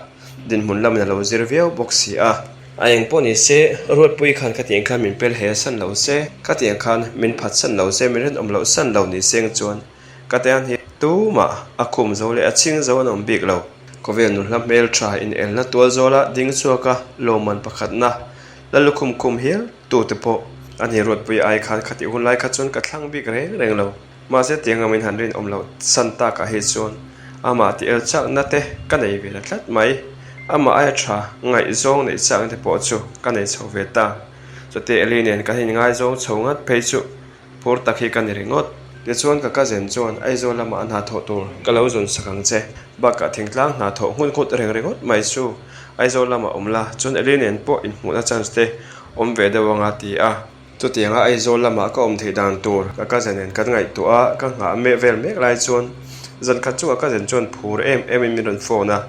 dinhmun lamin a lo zir viau bawk si a. A eng pawh ni se, Ruatpui khan khatiang khan min pel he san lo se, khatiang khan min phat san lo se, min rinawm loh san lo ni seng chuan ka te hi tumah a khum zo leh a chhing zo an awm bik lo. Khawvel nu hla hmel tha inelna tual zawla ding chhuaka lawmman pakhatna la lukhum khum hial tute pawh a ni Ruatpui ai khan khatih hun lai kha chuan ka thlang bik reng reng lo. Mahse tiang ang min han rinawm loh san takah hi chuan. Amah tih el chakna te ka nei ve ta tlat mai. Amah aia tha ngaihzawng neih chakna te pawh chu ka nei chho ve ta. Chutih Eli nen kan inngaizawng chho ngat phei chu phur tak hi ka ni ringawt. Tichuan ka cousin chuan Aizawl lamah hna thawh tur ka lo zawn sak ang che. Bakah thingtlang hna thawh nghut nghut reng ringawt mai chu Aizawl lamah awm la, chuan Eli nen pawh inhmuhna chance te awm ve deuh anga ti a. Chutianga Aizawl lamah ka awm theih dan tur ka cousin nen kan ngaihtuah a, ka nghah meh vel mek lai chuan zan khat chu ka cousin chuan phur em em in min rawn phone a,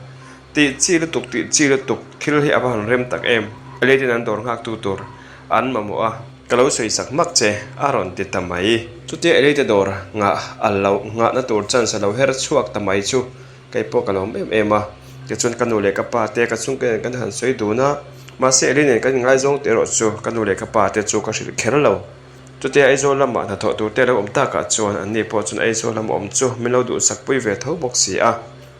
Tih chi lutuk tih chi lutuk thil hi a va han rem tak em? Lady in an dawr nghak tu tur an mamawh a, ka lo sawi sak hmak che a rawn ti ta mai. Chutia Elite dawr nghah a lo nghahna tur chance a lo her chhuak ta mai chu kei pawh ka lawm em em a. Tichuan ka nu leh ka pa te ka chhungte nen kan han sawi dun a, mahse Eli nen kan inngaizawng teh erawh chu ka nu leh ka pa te chu ka hrilh kher lo. Chutia Aizawl lamah hnathawh tur te a lo awm takah chuan anni pawh chuan Aizawl lama awm chu min lo duhsak pui ve tho bawk si a.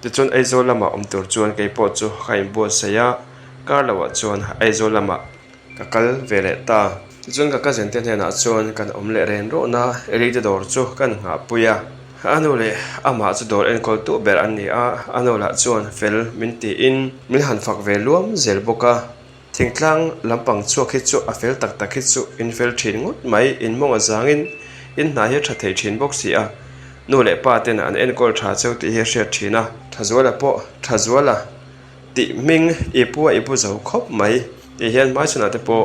Tichuan Aizawl lamah awm tur chuan kei pawh chu ka inbuatsaih a, kar loah chuan Aizawl lamah ka kal ve leh ta. Tichuan ka cousin te hnenah chuan kan awm leh ren rawhna Elite dawr chu kan nghahpui a. A nu leh amah chu dawr enkawl tuh ber an ni a, a nu lah chuan fel min tiin min han fak ve luam zel bawk a. Thingtlang lampang chhuak hi chu a fel tak tak hi chu in fel thin ngawt mai, in mawng a zangin in hna hi a tha thei thin bawk si a, nu leh pa ten an enkawl tha cheu tih hi a hriat thin a. Thazuala pawh Thazuala tih hming i pu a i pu zo khawp mai tih hian hmaichhanah te pawh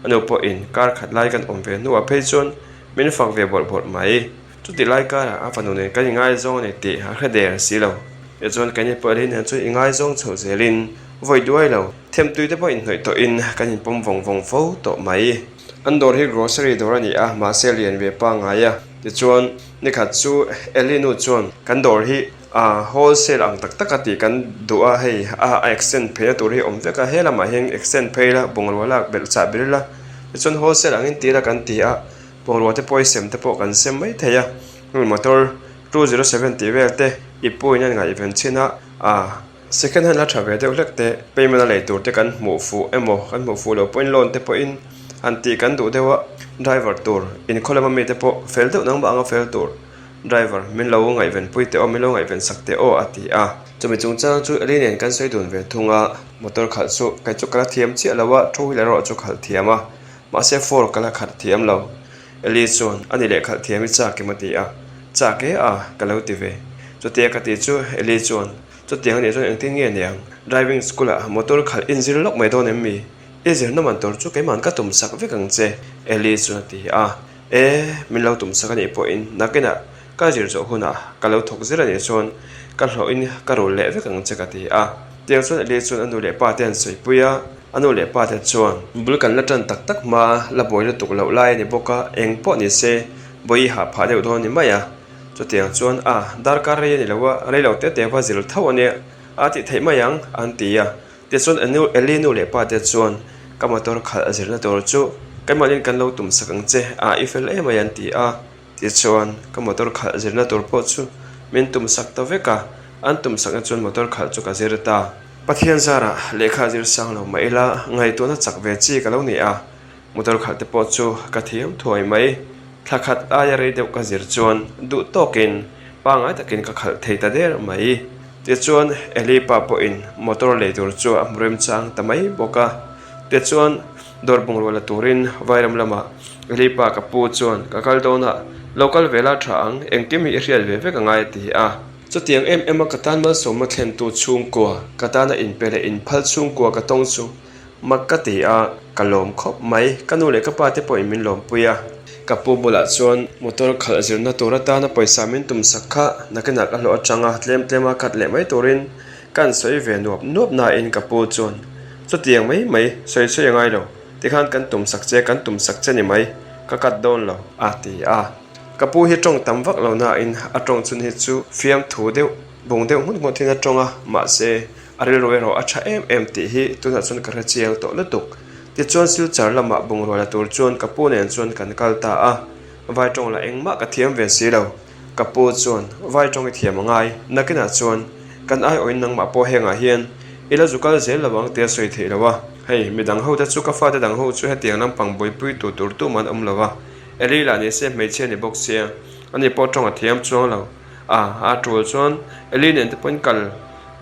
a nu pawhin kar khat lai kan awm ve hnuah phei chuan min fak ve bawrh bawrh mai. Chutih lai karah a fanu nen kan ingaizawng a ni tih a hre der si lo. Tichuan keini pawh Eli nen chuan ingaizawng chho zelin vawi duai lo. Themtui te pawh inhnawih tawhin kan inpawm vawng vawng fo tawh mai. An dawr hi grocery dawr a ni a, mahse lian ve pangngai a. Tichuan nikhat chu Eli nu chuan kan dawr hi a wholesale ang tak tak a tih kan duh a, hei a extend pheina tur hi awm vek a, he lamah hian extend phei la, bungrua lak belh chah ber ila, tichuan wholesale angin ti ila kan ti a. Bungrua te pawh i sem te pawh kan sem mai thei a, heng motor 207 tih vel te i pu in a ngaihven chin a, ah second hand la tha ve deuh hlek te payment a lei tur te kan hmuh fuh emaw kan hmuh fuh loh pawhin loan te pawhin han tih kan duh deuh a, driver tur inkhaw lama mi te pawh fel deuh nangmah anga fel tur driver min lo ngaihven pui teh aw min lo ngaihven sak teh aw a ti a. Chumi chungchang chu Eli nen kan sawi dun ve thung a, motor khalh chu kei chu ka la thiam chiah lo a, two wheeler erawh chu khalh thiam a. Mahse Ford ka la khalh thiam lo. Eli chuan, Ani leh khalh thiam i chak em a ti a. Chak e a, ka lo ti ve. Chutia ka ti chu Eli chuan, Chutiang anih chuan engtin nge niang? Driving school ah motor khalh in zir lawk mai dawn em mi? I zirna man tur chu keiman ka tum sak vek ang che, Eli chuan a ti a. E, min lo tum sak anih pawhin nakinah Ka zir zawh hunah ka lo thawk zel anih chuan ka hlawhin ka rul leh vek ang che ka ti a. Tiang chuan Eli chuan a nu leh pa te an sawipui a, a nu leh pa te chuan bul kan la tan tak tak hma la buai lutuk loh lai a ni bawk a, eng pawh ni se bawi hah phah deuh dawn a ni mai a. Chutiang chuan a darkar rei a ni lo a, rei lo te te va zir tho a nia a tih theih mai ang an ti a. Tichuan a nu Eli nu leh pa te chuan ka motor khalh a zirna tur chu keimahniin kan lo tum sak ang che a, i fel em mai an ti a. Tichuan, ka motor khalh zirna tur pawh chu min tum sak ta vek a, an tum sakna chuan motor khalh chu ka zir ta. Pathian zarah lehkha zir sang lo mah ila ngaihtuahna chak ve chi ka lo ni a, motor khalh te pawh chu ka thiam thuai mai. Thla khat aia rei deuh ka zir chuan duh tawkin pangngai takin ka khalh thei ta der mai. Tichuan, Eli pa pawhin motor lei tur chu a hmu remchang ta mai bawk a. Tichuan, Dawr bungrua la turin Vairam lamah Lipa ka pu chuan ka kal dawn a, lo kal ve la tha ang, engkim hi i hriat ve vek angai a ti a. Chutiang em em a ka tan malsawmna thlentu chhungkua, ka tana inpe leh inphal chhungkua ka tawng chu mak ka ti a, ka lawm khawp mai, ka nu leh ka pa te pawhin min lawmpui a. Ka pu bulah chuan motor khalh zirna tur atana pawisa min tumsak kha nakinah ka hlawh atanga tlem tlema khat leh mai turin ka han sawi ve nuap nuap nain ka pu chuan Chutiang mai mai sawi sawi a ngai lo, tikhan kan tum sak che, kan tum sak che ni mai, ka cut dawn lo, a ti a. Ka pu hi tawng tam vak lo nain a tawng chhun hi chu fiamthu deuh, bung deuh nghut nghut hian a tawng a, mahse a rilru erawh a tha em em tih hi tunah chuan ka hre chiang tawh lutuk. Tichuan Silchar lamah bungrua la tur chuan ka pu nen chuan kan kal ta a, vai tawng lah engmah ka thiam ve si lo. Ka pu chuan, Vai tawng i thiam a ngai, nakinah chuan kan aiawhin nangmah pawh hengah hian i la zu kal zel lo ang tia sawi theih lo a. Hei, midang ho te chu ka fate dang ho chu hetiang lampang buaipui tu tur tum an awm lo a, Eli lah ni se hmeichhia ni bawk sia, ani pawh tawng a thiam chuang lo. A, a tul chuan Eli nen te pawhin kal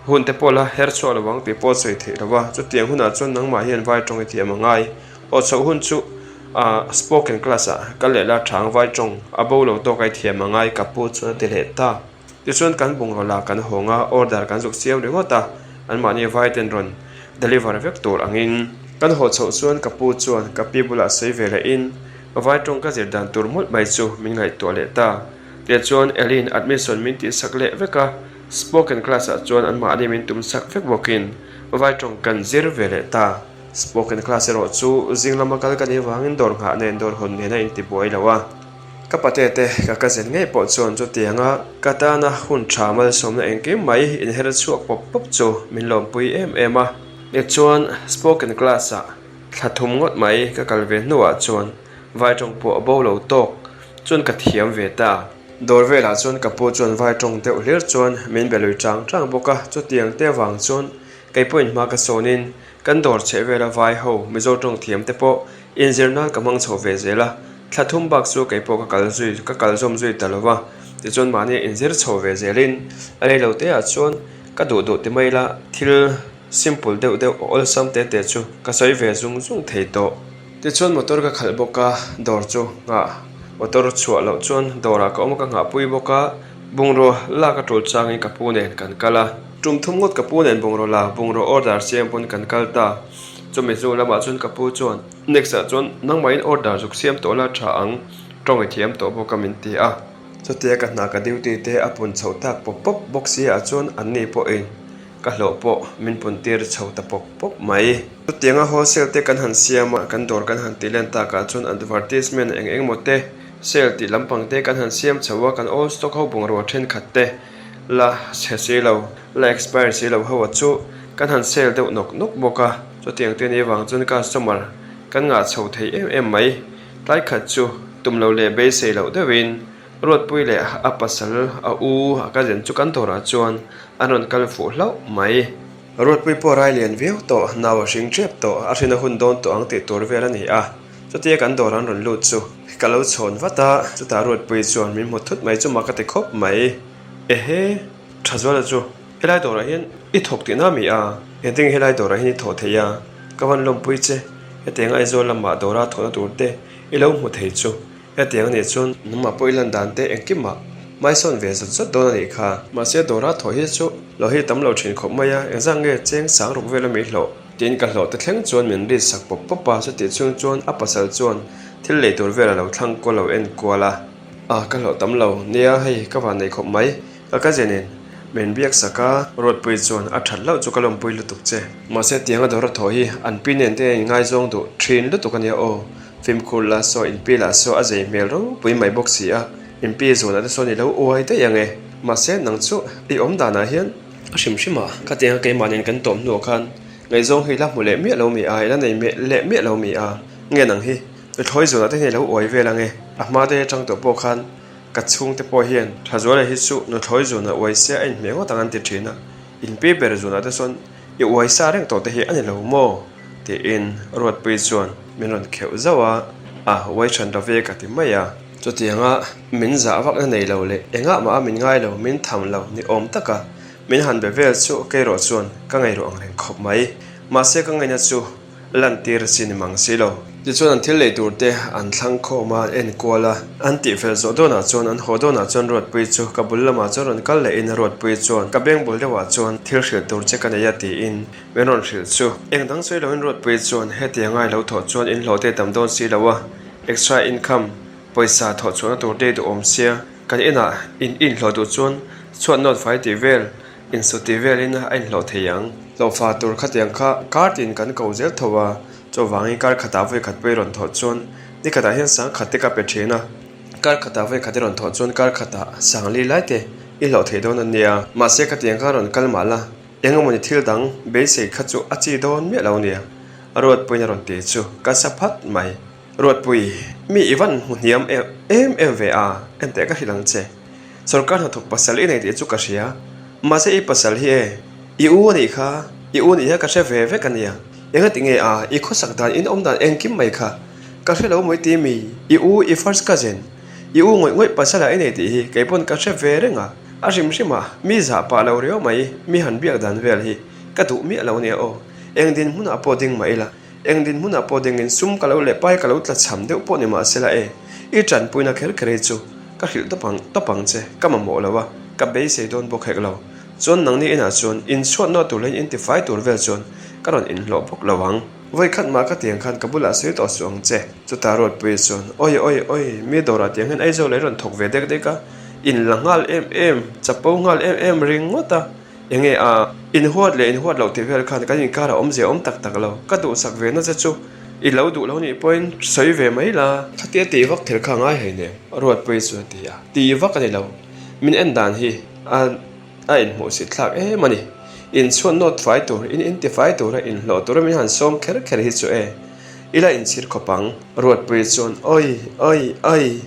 hun te pawh la her chhuak lo ang tih pawh a sawi theih lo va, chutiang hunah chuan nangmah hian vai tawng i thiam a ngai. Aw chhoh hun chu a spoken class ah kal leh la thang vai tawng a bo lo tawk a i thiam a ngai ka pu chuan a ti leh ta. Tichuan kan bungraw la kan hawng a, order kan zuk siam ringawt a, anmahni vai ten rawn deliver vek tur angin. Kan haw chhoh chuan ka pu chuan ka pi bulah sawi ve leh in vai tawng ka zir dan tur mawlh mai chu min ngaihtuah leh ta. Tichuan Elin admission min tihsak leh vek a, spoken class ah chuan anmahni min tumsak vek bawkin vai tawng kan zir ve leh ta. Spoken class erawh chu zing lama kal ka nih avangin dawr nghah nen dawr hawn nen a intibuai lo a. Ka pate te ka cousin ngei pawh chuan chutianga ka tana hun tha malsawmna engkim mai inher chhuak pawp pawp chu min lawmpui em em a. Tichuan spoken class ah thla thum ngawt mai ka kal ve hnuah chuan vai tawng pawh a bo lo tawk chuan ka thiam ve ta. Dawr velah chuan ka pu chuan vai tawng deuh hlir chuan min be lui chang chang bawk a, chutiang te avang chuan kei pawhin hma ka sawnin Kan dawr chheh vela vai ho Mizo tawng thiam te pawh inzir nan ka hmang chho ve zel a, thla thum bak chu kei pawh ka kal zui ka kal zawm zui ta lo va, tichuan mahni inzir chho ve zelin a rei lo te ah chuan ka duh duh ti mai ila thil simple deuh deuh awlsam te te chu ka sawi ve zung zung thei tawh. Tichuan motor ka khalh bawk a, dawr chu nghah motor chhuah loh chuan dawrah ka awm a ka nghahpui bawk a, bungraw lak a tul changin ka pu nen kan kal a. Tum thum ngawt ka pu nen bungraw la bungraw order siam pawn kan kal ta. Chumi hnu lamah chuan ka pu chuan next ah chuan nangmahin order zuk siam tawh la tha ang tawng i thiam tawh bawk a min ti a. Chutia ka hna ka duty te a pun chho tak pawp pawp bawk si ah chuan an ni pawhin ka hlawh pawh min pun tir chho ta pawp pawp mai. Chutianga wholesale te kan han siam a kan dawr kan han tih len takah chuan advertisement eng eng emaw te sale tih lampang te kan han siam chho a kan old stock ho bungrua thenkhat te La chhe si lo, la expire si lo ho a chu kan han sale deuh nawk nawk bawk a, chutiang te ni vang chuan customer kan ngah chho thei em em mai. Tlai khat chu tum lo leh beisei loh deuhin Ruatpui leh a pasal a u a cousin chu kan dawrah chuan an rawn kal fuh hlauh mai. Ruatpui pawh rai lian viau tawh, nau a hring tep tawh, a hrin a hun dawn tawh ang tih tur vel a ni a, chutia kan dawr an rawn lut chu ka lo chhawn vat a, chutah Ruatpui chuan min hmu thut mai chu mak a ti khawp mai. Ehe, Thazuala chu helai dawrah hian i thawk tihna a mi a? Engtin helai dawrah hian i thawh thei a? Ka van lawmpui che, hetiang Aizawl lamah dawra thawhna tur te i lo hmu thei chu. Hetiang anih chuan nangmah pawh i lan dan te engkimah hmaisawn ve zawt zawt dawn anih kha. Mahse dawra thawh hi chu lo hi tam lo thin khawp mai a, engzah nge cheng sang ruk vel ami hlawh? Tiin ka hlawh te thleng chuan min rit sak pawp pawp a, chutih chhung chuan a pasal chuan thil lei tur vel a lo thlang kual lo en kual a. A, ka hlawh tam lo. Nia, hei ka van nei khawp mai. Ka cousin in min biak sak a. Ruatpui chuan a that hlauh chu ka lawmpui lutuk che. Mahse tianga dawr a thawh hi an pi nen te a inngaizawng duh thin lutuk a nia aw. Fimkhur la saw in pi lah saw a zei hmel ropui mai bawk si a. In pi zunah te sawn i lo uai daih ang e. Mahse nang chu i awm danah hian a hrim hrim a. Khatianga keimah nen kan tawm hnuah khan ngaihzawng hi la hmu leh miah lo mi a, i la nei leh miah lo mi a. Nge nang hi Thawi zunah te hian i lo uai vel ang e. A hma te atang tawh pawh khan ka chhungte pawh hian Thazuala hi chu nuthlawi zunah uai se a inhmeh ngawt ang an ti thin a. Inpi ber zunah te chuan i uai sa reng tawh te hi a ni lo maw? tiin Ruatpui chuan min rawn kheuh zauh a, a uai than lo ve ka ti mai a. Chutianga min zah vakna nei lo leh engah mah a min ngai lo, min tham lo ni awm taka min han be vel chu keirawh chuan ka ngaihruah ang reng khawp mai. Mahse ka ngaihna chu Lantir chi ni mang si lo. Tichuan an thil lei tur te an thlang khawm a, an en kual a. An tihfel zawh dawnah chuan an haw dawnah chuan Ruatpui chu ka bul lamah chuan rawn kal lehin Ruatpui chuan ka beng bul deuhah chuan thil hrilh tur che ka nei a tiin min rawn hrilh chu. Eng dang sawi loin Ruatpui chuan hetiang a i lo thawh chuan in hlawh te tam dawn si lo a, extra income, pawisa thawh chhuahna tur te i duhawm sia, kan inah in inhlawh duh chuan chhuat nawt fai tih vel Insut tih velin a inhlawh thei ang. Hlawhfa tur khatiang kha kar tin kan ko zel tho a, chuvangin kar khatah vawi khat pawh i rawn thawh chuan ni khatah hian sang khat te ka pe thin a, kar khatah vawi khat i rawn thawh chuan kar khatah sang li lai te i hlawh thei dawn a nia. Mahse khatiang kha rawn kal mah la, eng emawni thil dang beisei kha chu a chi dawn miah lo nia, Ruatpuiin a rawn ti chu ka sa phat mai. Ruatpui, mi i van hmu hniam em em ve a, enteh ka hrilh ang che. Sorkar hnathawk pasal i nei tih chu ka hria, mahse i pasal hi e, i u a nih kha, i u nih hian ka hre ve vek a nia, engati nge a, i khawsak dan in awm dan engkim mai kha ka hre lo mai ti mi, i u i first cousin, i u ngawih ngawih pasal ah i nei tih hi kei pawn ka hre ve reng a. A hrim hrim a, mi zah pah lo riau mai, mi han biak dan vel hi ka duh miah lo nia aw. Eng dinhmunah pawh ding mah ila, eng dinhmunah pawh dingin sum ka lo leh pai ka lo tla chham deuh pawh ni mah sela e, i tanpuina kher kher hi chu ka hrilh tawp ang tawp ang che, ka mamawh lo a, ka beisei dawn bawk hek lo. Chuan nangni inah chuan inchhuatna tur leh intifai tur vel chuan ka rawn inhlawh bawk lo ang. Vawi khat mah ka tiang khan ka bulah sawi tawh suh ang che. Chutah Ruatpuii chuan, Awi awi awi, mi dawrah tiang hian Aizawl lei rawn thawk ve dek dek a, in la nghal em em, chapo nghal em em ringawt a, enge a, in huat leh in huat loh tih vel khan kan inkarah awmzia awm tak tak lo, ka duhsak ve na che chu i lo duh lo nih pawhin sawi ve mai la. Khatia tih vak thil kha ngai hleinem, Ruatpuii chuan a ti a, tih vak a ni lo, min en dan hi a. A inhmuhsit thlak em a ni. Inchhuan nawt fai tur, in inti fai tura inhlawh tura min han sawm kher kher hi chu e. I la inchhir khawp ang. Ruatpui chuan, Awi, awi, awi.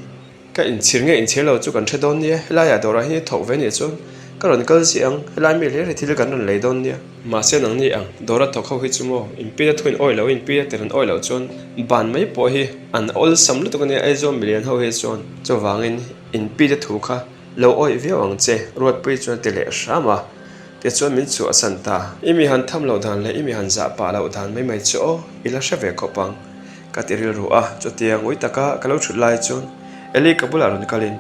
Ka inchhir nge inchhir lo chu kan hre dawn nia, helaiah dawrah hian i thawk ve nih chuan ka rawn kal ziah ang, helai mi hlir hi thil kan rawn lei dawn nia. Mahse nangni ang, dawra thawk ho hi chu maw, inpina thuin awi lo, inpina tir an awi loh chuan ban mai pawh hi an awlsam lutuk a nia Aizawl milian ho hi chuan. Chuvangin inpina thu kha Lo awih viau ang che, Ruatpui chuan a ti leh hram a, tichuan min chhuahsan ta. I mi han tham loh dan leh i mi han zah pah loh dan mai mai chu aw, i la hre ve khawp ang, ka ti rilru a, chutia ngui taka ka lo thut lai chuan Eli ka bulah rawn kalin,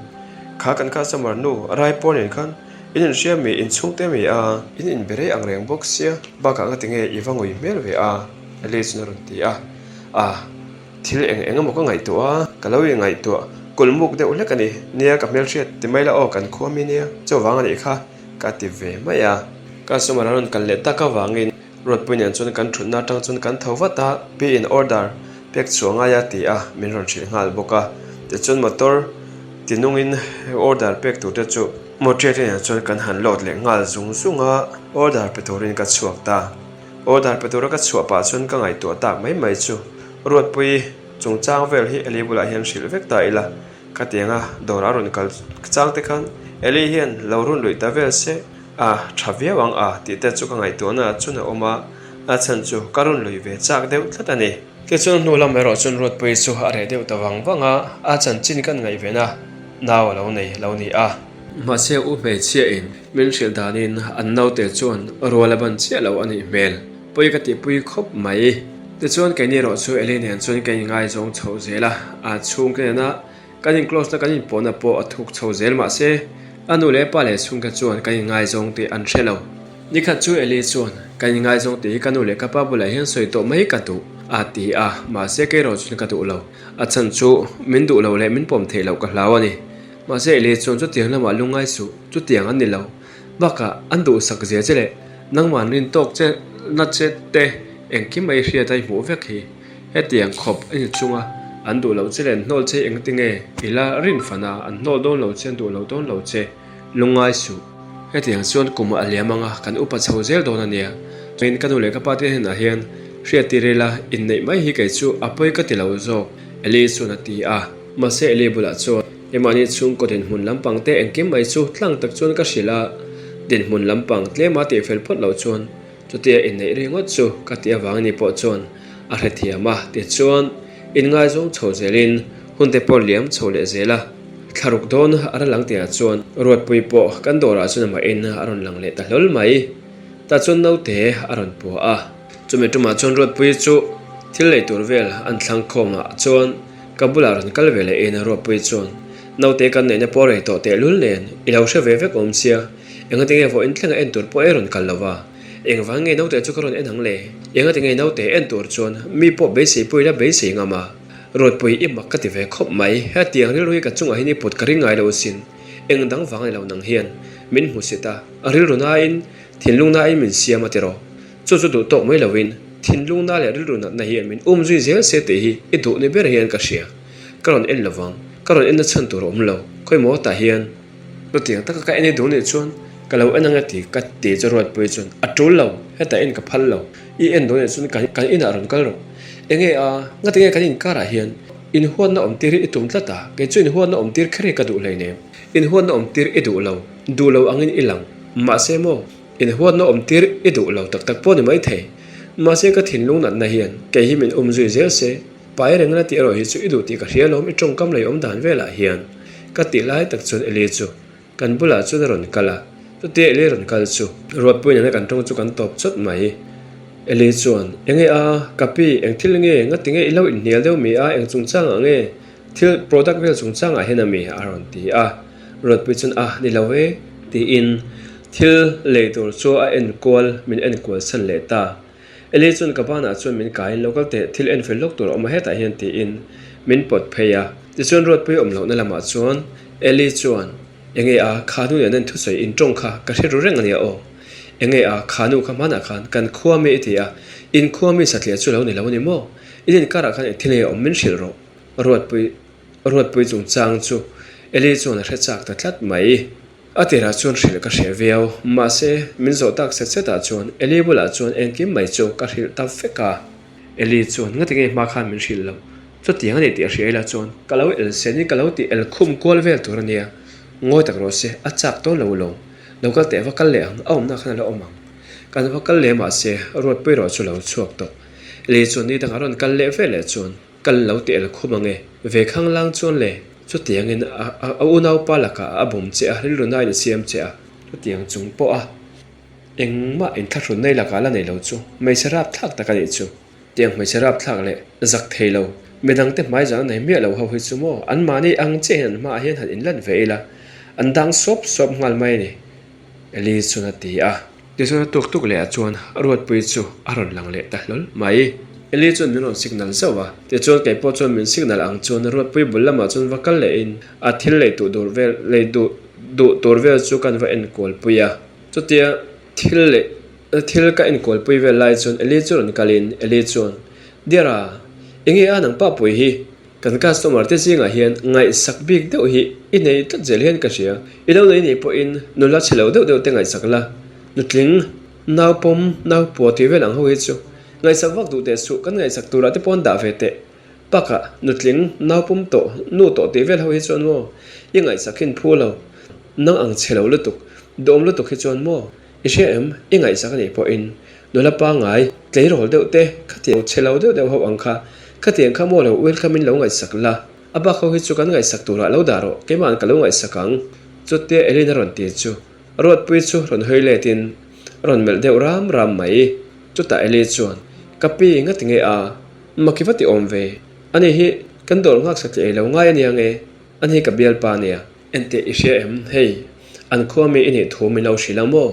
Kha kan customer nu, Raipur nen khan in inhria mi, in chhungte mi a, in inbe rei ang reng bawk sia, bakah nga tinge i va ngui hmel ve a, Eli chuan a rawn ti a, Ah. Thil eng eng emaw ka ngaihtuah a, ka lo ingaihtuah kulmuk deuh hlek a ni. Nia, ka hmelhriat ti mai la aw, kan khua mi nia, chuvang a nih kha ka ti ve mai a. Customer an rawn kal leh tak avangin Ruatpui nen chuan kan thutna atang chuan kan tho vat a, pi in order pek chhuah ngai a ti a, min rawn hrilh nghal bawk a. Tichuan motor ti nungin order pek tur te chu motor te nen chuan kan han load leh nghal zung zung a, order pe turin ka chhuak ta. Order pe tura ka chhuah pah chuan ka ngaihtuah tak mai mai chu Ruatpui chungchang vel hi Eli bulah hian hrilh vek ta ila ka ti ang a, dawrah a rawn kal chang te khan Eli hian lo run luih ta vel se a tha viau ang a tih te chu ka ngaihtuahna ah chuan a awm a, a chhan chu ka run lui ve chak deuh tlat a ni. Tichuan hnu lam erawh chuan Ruatpui chu a reh deuh ta vang vang a, a chanchin kan ngaihven a, nau a lo nei lo ni a. Mahse u hmeichhia in min hrilh danin an naute chuan rual a ban chiah lo a nih hmel. Pawi ka tihpui khawp mai. Tichuan keini erawh chu Eli nen chuan kan inngaizawng chhoh zel a, a chhungte nena kan in close na kan inpawhna pawh a thuk chho zel mahse a nu leh pa leh chhungte chuan kan inngaizawng tih an hre lo. Nikhat chu Eli chuan kan inngaizawng tih hi ka nu leh ka pa bulah hian sawi tawh mai ka duh a ti a, mahse kei erawh chuan ka duh lo. A chhan chu min duh lo leh min pawm theih loh ka hlau a ni. Mahse Eli chuan chutiang lamah lungngai suh, chutiang an ni lo. Bakah an duhsak zia che leh nangmah an rin tawk che na che te engkim mai hriat a i hmuh vek hi. Hetiang khawp a ni chunga an duh loh che leh an hnawl che engti nge i la rin fan a, an hnawl dawn lo che, an duh lo dawn lo che, lungngai suh. Hetiang chuan kum a liam anga kan upa chho zel dawn a nia. Chuan ka nu leh ka pa te hnenah hian hriattir ila inneih mai hi kei chu a pawi ka ti lo zawk, Eli chuan a ti a. Mahse Eli bulah chuan keimahni chhungkaw dinhmun lampang te engkim mai chu tlang tak chuan ka hrilh a, dinhmun lampang tlema tihfel phawt loh chuan chutia inneih ringawt chu ka tih avang ni pawh chuan a hrethiam a, tichuan inngaizawng chho zelin hunte pawh liam chho leh zel a, thlaruk dawn a ra lang tihah chuan Ruatpui pawh kan dawrah chuan amahin a rawn lang leh ta hlawl mai, tah chuan naute a rawn pua a. Chumi tumah chuan Ruatpui chu thil lei tur vel an thlang khawmah chuan Ka bulah rawn kal ve leh in Ruatpui chuan, Naute kan neihna pawh rei tawh tehlul nen i lo hre ve vek awm sia, engati nge vawiin thlenga en tur pawh ei rawn kal lo va, engvang nge naute chu ka rawn en ang le? Engati nge naute en tur chuan mi pawh beisei pawh ila beisei ngam a? Ruatpui i mak ka ti ve khawp mai, hetiang rilru hi ka chungah hian i put ka ring ngai lo sin, eng dang vang a ni lo nang hian min hmu sit a, rilru nain thinlung nain min siam a ti rawh. Chu chu duh tawk mai lovin thinlungna leh rilru natna hian min um zui zel se tih hi i duh ni ber hian ka hria. Ka rawn en lovang, ka rawn enna chhan tur a awm lo, khawimaw tah hian. Chutiang taka ka en i duh nih chuan ka lo en ang e tih ka ti chu Ruatpui chuan a tul lo, hetah en ka phal lo, i en duh nih chuan kan inah rawn kal rawh. Enge a, ngatinge kan inkarah hian inhuatna awm tir hi i tum tlat a, kei chu inhuatna awm tir kher hi ka duh hleinem. Inhuatna awm tir i duh lo, duh lo angin i lang, mahse maw? Inhuatna awm tir i duh lo tak tak pawh ni maithei. Mahse ka thinlung natna hian kei hi min um zui zel se, pai reng la tih erawh hi chu i duh tih ka hria lawm i tawngkam lei awm dan velah hian ka tih lai tak chuan Eli chu Kan bulah chuan a rawn kal a, chutia Eli rawn kal chu Ruatpui nena kan tawng chu kan tawp chawt mai. Eli chuan, Enge a, ka pi, eng thil nge, ngati nge i lo inhnial deuh mi a, eng chungchangah nge, thil product vel chungchangah hian a mi? a rawn ti a. Ruatpui chuan, A, ni lo e, tiin thil lei tur chu a enkual, min enkual san leh ta. Eli chuan ka banah chuan min kaiin lo kal teh, thil en fel lawk tur a awm a hetah hian tiin min pawt phei a. Tichuan Ruatpui awm lohna lamah chuan Eli chuan, Enge a, kha nu nen an thusawi in tawng kha ka hre ru reng a nia aw. Enge a, kha nu kha hmanah khan kan khua mi i ti a, in khua mi satliah chu lo ni lo a ni maw? In inkarah khan engthil nge awm min hrilh rawh. Ruatpui Ruatpui chungchang chu Eli chuan a hre chak ta tlat mai. A tirah chuan hrilh ka hriat viau, mahse, min zawh tak set setah chuan Eli bulah chuan engkim mai chu ka hrilh ta vek a. Eli chuan ngati nge hma khan min hrilh loh? Chutiang a ni tih a hria ila chuan ka lo el sen in ka lo tih el khum kual vel tur a nia. Ngawi tak rawh se, a chak tawn lo lo. Lo kal teh va kal leh ang, a awmna khan a la awm ang. Kan va kal leh mahse, Ruatpui erawh chu lo chhuak tawh. Eli chuan ni dangah rawn kal leh vel leh chuan Kal lo teh el khum ange. Ve khang lang chuan le, chutiangin a a unaupa lakah a bawm che a, rilru nain a siam che a. Chutiang chung pawh a engmah inthlahrun nei lakah la nei lo chu hmeichhe rapthlak tak a nih chu. Tiang hmeichhe rapthlak leh zak thei lo, midangte hmaizah nei miah lo ho hi chu maw anmahni ang chiah hian an hmaah hian han inlan ve ila, an dang sawp sawp nghal mai a ni, Eli chuan a ti a. Tichuan a tuk tuk leh ah chuan Ruatpui chu a rawn lang leh ta hlawl mai. Eli chuan min rawn signal zauh a, tichuan kei pawh chuan min signal ang chuan Ruatpui bul lamah chuan va kal leh in a thil lei duh dur vel lei duh duh tur vel chu kan va enkual pui a. Chutia thil leh thil ka enkual pui vel lai chuan Eli chu rawn kal in Eli chuan, Dear a, enge a nang pa pui hi? Kan customer te zingah hian ngaihsak bik deuh hi i nei tlat zel hian ka hria. I lo nei nih pawhin nula chhe lo deuh deuh te ngaihsak la, nutling, naupawm, naupua tih vel ang ho hi chu ngaihsak vak duh teh suh, kan ngaihsak turah te pawh an dah ve teh. Bakah nutling, naupawm tawh, nu tawh tih vel ho hi chuan maw i ngaihsak hin phu lo, nang ang chhe lo lutuk, duhawm lutuk hi chuan maw I hria em? I ngaihsak a nih pawhin nula pangngai, tleirawl deuh te, khatiang chhe lo deuh deuh ho ang kha, khatiang kha maw lo welcome in lo ngaihsak la, a bak ho hi chu kan ngaihsak turah lo dah rawh, keima'n ka lo ngaihsak ang. Chutia Elin a rawn ti chu Ruatpui chu rawn hawi let in a rawn melh deuh ram ram mai. Chutah Eli chuan, Ka pi, ngati nge a? Maki va ti awm ve. Ani hi kan dawr nghak satliah ei lo ngai a nia nge? Ani hi ka bialpa a nia. Enteh i hria em? Hei, an khua mi i nih thu min lo hrilh ang maw?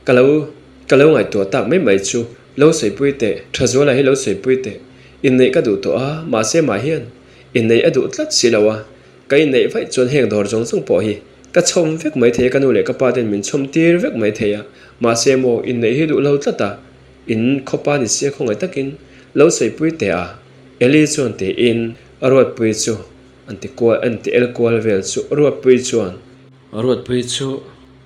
Ka lo, ka lo ngaihtuah tak mai mai chu, lo sawipui teh, Thazuala hi lo sawipui teh. Inneih ka duh tawh a, mahse mah hian inneih a duh tlat si lo a, ka inneih vaih chuan heng dawr zawng zawng pawh hi ka chhawm vek mai thei a, ka nu leh ka pa ten min chhawm tir vek mai thei a, mahse maw inneih hi duh lo tlat a, in khawpa ni sia khawngaih takin lo sawipui teh a, Eli chuan tiin a ruatpui chu. An ti kual an ti el kual vel chu Ruatpui chuan. Ruatpui chu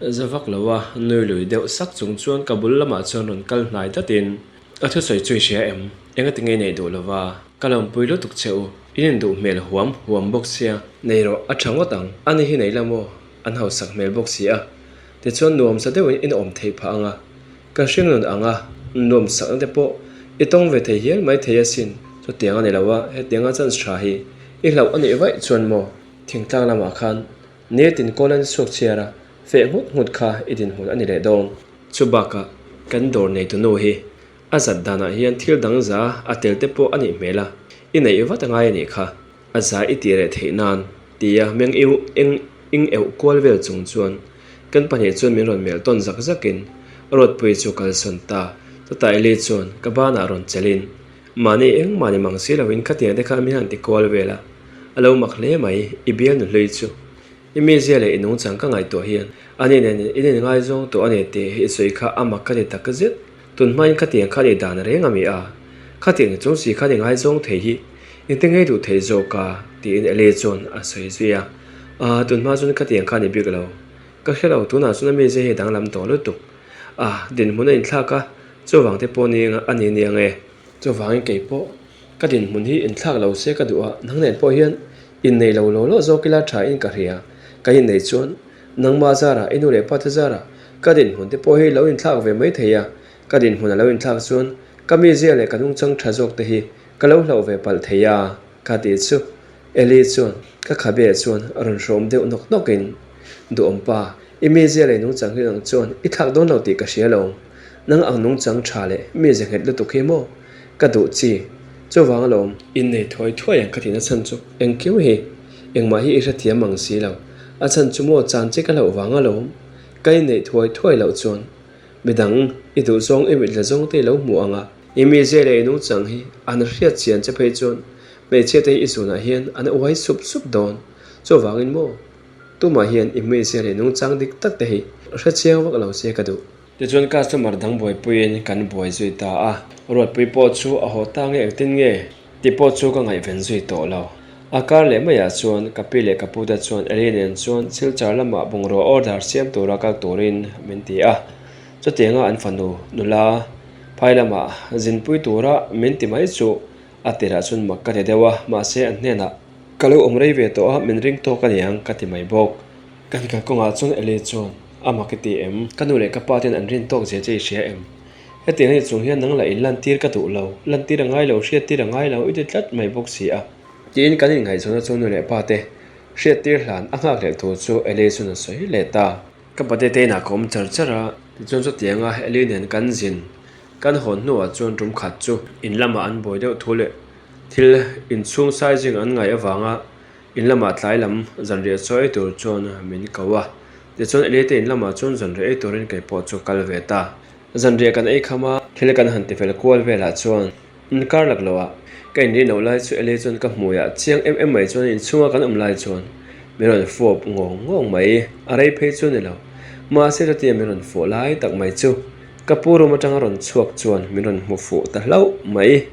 za vak lo a, nui lui deuh sak chung chuan ka bul lamah chuan rawn kal hnai datin, A thusawi chu i hria em? Enga ti nge nei duh lova? Ka lawmpui lutuk che u, in induh hmel huam huam bawk sia. Nei rawh, a tha ngawt ang. Ani hi nei la maw? An hausak hmel bawk si a. Tichuan nuamsa deuhin in awm theih phah ang a. Ka hringnun ang a, nuamsakna te pawh i tawng ve thei hial mai thei asin. Chutiang a ni lo a, hetianga chance tha hi i hlauh a nih vaih chuan maw thingtlang lamah khan nitin kawl an chhuak chhiar a, feh nghut nghut kha i dinhmun a ni leh dawn. Chubakah kan dawr neitu nu hi a zat danah hian thil dang za a tel te pawh a nih hmel a, i neih vat a ngai a nih kha. A za i tih reh theih nan tia meng eu eng ing euh kual vel chung chuan kan pahnih chuan min rawn melh tawn zak zakin Ruatpui chu kalsawn ta. Chutah Eli chuan ka banah rawn chelhin mahni engmah ni mang si loin khatiang te kha min han ti kual vel a, a lo mak hle mai i bialnu hlui chu. I mizia leh i nungchang ka ngaihtuah hian ani nen in inngaizawng tawh a ni tih hi i sawi kha a mak ka ti tak zet. Tun hmain khatiang khan i dan reng a mi a, khatiang chung si khan i ngaizawng thei hi engte ngei duh thei zawk a? tiin Eli chuan a sawi zui a. Aa, tun hma chuan khatiang khan i bik lo. Ka hre lo, tunah chuan a mizia hi a danglam tawh lutuk. A, dinhmun a inthlak a, chuvang te pawh ni a ni nia nge? Chuvangin kei pawh ka dinhmun hi inthlak lo se ka duh a, nang nen pawh hian innei lo lo lo zawk ila tha in ka hria. Ka innei chuan nangmah zarah, i nu leh pa te zarah ka dinhmun te pawh hi lo inthlak ve mai thei a, ka dinhmun a lo inthlak chuan ka mizia leh ka nungchang tha zawk te hi ka lo hlauh ve palh thei a, ka ti chu. Eli chuan ka khabe chuan a rawn hrawm deuh nawk nawkin. Duhawm pa, i mizia leh nungchang hi nang chuan i thlak dawn lo tih ka hria lo. Nang ang nungchang tha leh mize nghet lutuk hi maw ka duh chi. Chuvang alawm. Innei thuai thuai ang ka tihna chhan chu engkim hi engmah hi i hrethiam ang si lo. A chhan chu maw chan che ka hlauh vang alawm. Ka inneih thuai thuai loh chuan midang i duh zawng i mit la zawng te i lo hmu ang a. I mizia leh i nungchang hi an hriat chian che phei chuan hmeichhia te hi i zunah hian an uai sup sup dawn. Chuvangin maw tumah hian i hmeichhia leh nungchang dik tak te hi hre chiang vak lo se ka duh. Tichuan customer dang buaipuiin kan buai zui ta a, Ruatpui pawh chu a haw ta nge engtin nge tih pawh chu ka ngaihven zui tawh lo. A kar leh maiah chuan ka pi leh ka pute chuan Eli nen chuan Silchar lamah bungrua order siam tura kal turin min ti a, chutianga an fanu nula phai lamah zinpui tura min ti mai chu a tirah chuan mak ka ti deuh a, mahse an hnenah ka lo awm rei ve tawh a, min ring tawk a niang ka ti mai bawk. Kan kalkawngah chuan Eli chuan, A mak i ti em? Ka nu leh ka pa ten an rin tawk zia che i hria em? Hetiang hei chung hian nang lah in lantir ka duh lo, lantir a ngai lo, hriattir a ngai lo i ti tlat mai bawk si a. Tiin kan inngaihzawnna chu nu leh pa te hriattir hlan a nghak leh tur chu Eli chuan a sawi leh ta. Ka pate te inah ka awm char char a, tichuan chutianga Eli nen kan zin kan hawn hnuah chuan tum khat chu in lamah an buai deuh thu leh thil inchhung sizing an ngaih avanga In lamah tlai lam zanriah chaw ei tur chuan min ko a, tichuan Elite in lamah chuan zanriah ei turin kei pawh chu kal ve ta. Zanriah kan ei kham a, thil kan han tifel kual velah chuan inkar lak loh ah ka inrin loh lai chu Eli chuan ka hmuiah chiang em em mai chuan inchhunga kan awm lai chuan min rawn fawp ngawng ngawng mai. A rei phei chu ni lo, mahse chutia min rawn fawh lai tak mai chu ka pu room atanga rawn chhuak chuan min rawn hmu fuh ta hlauh mai.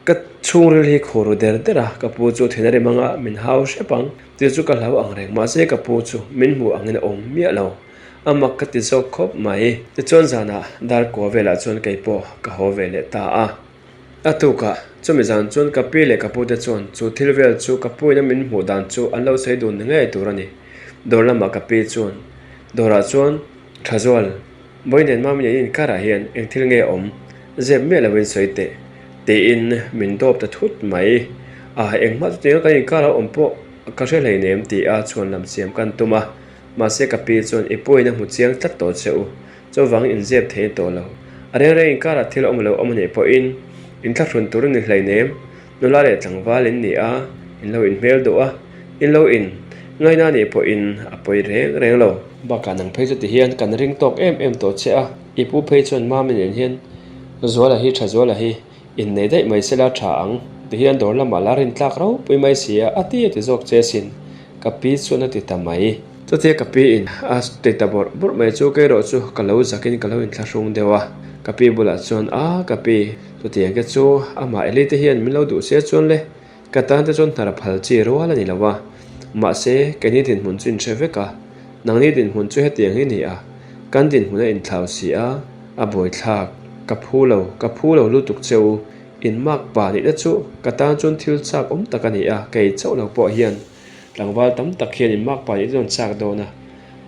Ka chhungril hi khaw ru der der a, ka pu chu thin a rim anga min hau hrep ang tih chu ka hlau ang reng mahse ka pu chu min hmu angin a awm miah lo. A mak ka ti zawk khawp mai. Tichuan zanah dar kua velah chuan kei pawh ka haw ve leh ta a. A tukah chumi zan chuan ka pi leh ka pute chuan chu thil vel chu ka puina min hmuh dan chu an lo sawi dun ni ngei tur a ni. Dawr lamah ka pi chuan dawrah chuan Thazual, Vawi nen mami nen inkarah hian eng thil nge awm? Zep miah lovin sawi teh, tiin min dawp ta thut mai. A, engmah chutianga kan inkarah awm pawh ka hre hleinem ti a chhuan lam siam kan tum a. Mahse ka pi chuan i puiin a hmu chiang tlat tawh che u, chuvangin inzep thei tawh lo. A reng reng inkarah thil awm lo awm a nih pawhin inthlahrun tur a ni hleinem. Nula leh tlangval in ni a, in lo inhmel duh a, in lo in ngaina nih pawhin a pawi reng reng lo. Bakah nang phei chu ti hian kan ring tawk em em tawh che a, i pu phei chuan Mami nen hian Zuala hi tha Zuala hi innei daih mai sela tha ang ti hian dawr lamah la rin tlak ropui mai si a, a ti a ti zawk che sin ka pi chuan a ti ta mai. Chutia ka pi in a ti ta bawrh bawrh mai chu kerawh chu ka lo zakin ka lo inthlahrung deuh a, ka pi bulah chuan a ka pi chutiang te chu amah Eli te hian min lo duh se chuan le ka tan te chuan hnar phal chi rual a ni lo a, mahse keini dinhmun chu inhre vek a, nangni dinhmun chu hetiang hi ni a, kan dinhmun a inthlau si a, a buaithlak ka phu lo ka phu lo lutuk che u in mark pa nihna chu ka tan chuan thil chak awm tak a ni a, kei chauh lo pawh hian. Tlangval tam tak hian in makpa nih dawn chak dawn a,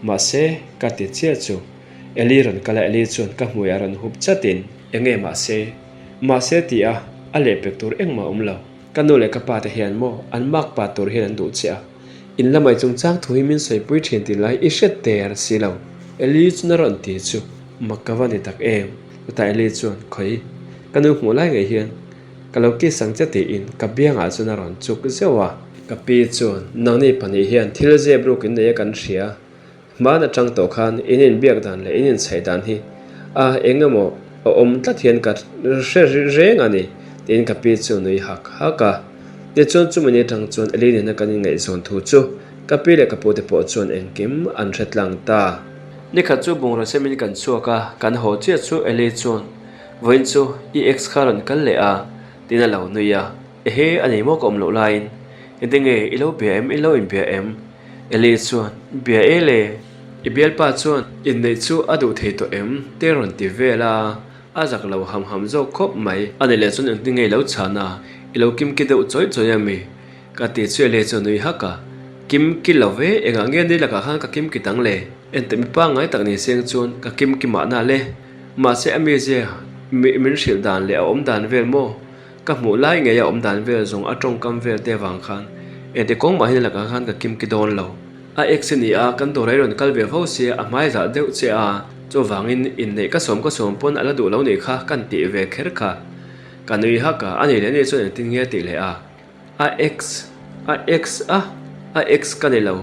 mahse ka ti chiah chu Eli rawn kal a, Eli chuan ka hmui a rawn hup chatin. Enge mahse? Mahse ti a, a lehpek tur engmah awm lo. Ka nu leh ka pa te hian maw an makpa tur hian an duh che a, in lamai chungchang thu hi min sawipui thin tih lai i hre der si lo. Eli chuan a rawn ti chu mak ka va ni tak em? Chutah Eli chuan khawi ka nu hmuh lai ngei hian Ka lo kiss ang che tiin ka biangah chuan a rawn chuk zeuh a. Ka pi chuan, Nangni pahnih hian thil zep ruk in nei a kan hria. Hman atang tawh khan in inbiak dan leh in inchhaih dan hi a eng emaw a awm tlat hian ka hre reng a ni tiin ka pi chu nui hak hak a. Tichuan chumi ni atang chuan Eli nena kan inngaihzawn thu chu ka pi leh ka pute pawh chuan engkim an hre tlang ta. Nikhat chu bungraw semin kan chhuak a, kan haw chiah chu Eli chuan Vawiin chu i ex kha rawn kal leh a, tiin a lo nui a. Ehe, a nei maw ka awm loh laiin. Engtin nge i lo bia em, i lo inbia em? Eli chuan, Bia e le. I bialpa chuan inneih chu a duh thei tawh em? te rawn ti vel a, a zak lo ham ham zawk khawp mai. A ni leh chuan engtin nge i lo chhan a, i lo kimki deuh chawi chawi a mi? Ka ti chu Eli chuan nui hak a, Kimki lo ve, engah nge ni lakah khan ka kimki dang le? Enteh mi pangngai tak ni seng chuan ka kimki mahna le. Mahse a mizia min hrilh dan leh a awm dan vel maw? Ka hmuh lai ngei a awm dan vel zawng a tawngkam vel te vang khan engti kawng mah hian lakah khan ka kimki dawn lo. A ex i ni a, kan dawr a i rawn kal ve fo sia, a hmai zah deuh che a, chuvangin inneih ka sawm ka sawm pawn a la duh lo nih kha kan tih ve kher kha. Ka nui hak a, a nih leh a nih chuan engtin nge a tih leh a? A ex, a ex a, a ex ka ni lo,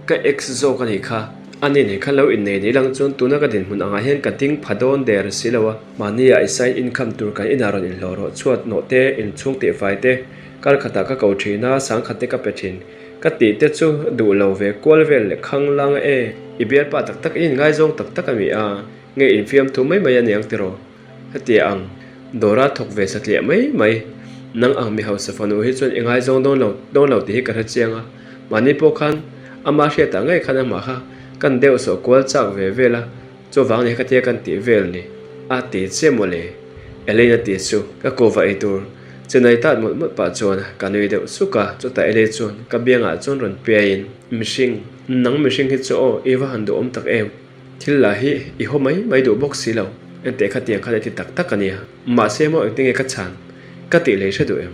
ka ex zawk a nih kha. A ni nih kha lo innei ni lang chuan tuna ka dinhmun angah hian ka ding pha dawn der si lo a. Mahni ah i sign income tur kan inah rawn inhlawh rawh chhuat hnawh te, inchhung tihfai te, kar khatah ka ko thin a, sangkhat te ka pe thin. Ka tih te chu duh lo ve kual vel leh khang lang e. I bialpa tak tak i inngaizawng tak tak a mi a, nge infiamthu mai mai a niang tiraw? Hetia ang, Dora thawk ve satliah mai mai. Nang ang mi hausa fanu hi chuan i ngaizawng dawn lo dawn lo tih hi ka hre chiang a. Mahni pawh khan ama hriatah ngei khan amah kha kan deuh sawh kual chak ve vel a, chuvang ni khatia kan tih vel ni. A ti che mawle. Elaine a ti chu ka kuva ei tur chenai tat mawlh mawlh pah chuan ka nui deuh suk a, chutah Elaine chuan ka biangah chuan rawn piaiin, Mihring, nang mihring hi chu aw i va han duhawm tak em. Thil lah hi i haw mai mai duh bawk si lo, engteh khatiang khan i ti tak tak a nia. Mahse maw engte nge ka chhan? Ka tih lei hre duh em?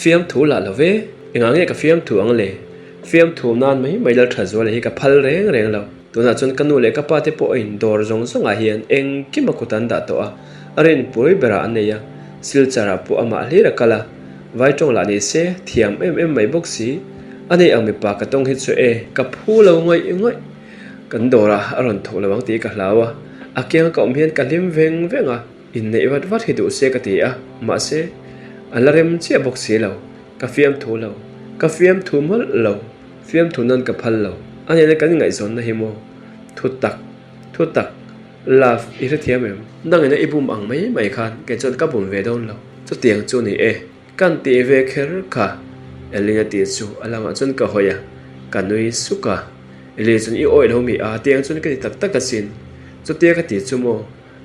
Fiamthu lah lo ve, engah nge ka fiamthu ang le? Fiamthu nan mai mai lal tha zual hi ka phal reng reng lo. Tunah chuan ka nu leh ka pa te pawh a indawr zawng zawngah hian engkim a kut an dah tawh a, a rinpui berah an nei a, Silchar ah pawh amah hlir a kal a, vai tawng lah ni se thiam em em mai bawk si. A nei ang mipa ka tawng hi chu e, ka phu lo ngawih ngawih. Kan dawrah a rawn thawk lo ang tih ka hlau a, a kianga ka awm hian ka hlim veng veng a, inneih vat vat hi duh se ka ti a, mahse a la rem chiah bawk si lo, ka fiamthu lo, ka fiamthu mawlh lo, fiamthu nan ka phal lo, a nena kan ngaihzawnna hi maw? Thu tak, thu tak, love i hrethiam em? Nangina i bum ang mai mai khan kei chuan ka bum ve dawn lo, chutiang chu ni e. Kan tih ve kher kha Elin a tih chu a lamah chuan ka hawi a, ka nui suk a. Elin chuan i awih lo mi a tiang chuan ka ti tak tak asin. Chutia ka ti chu maw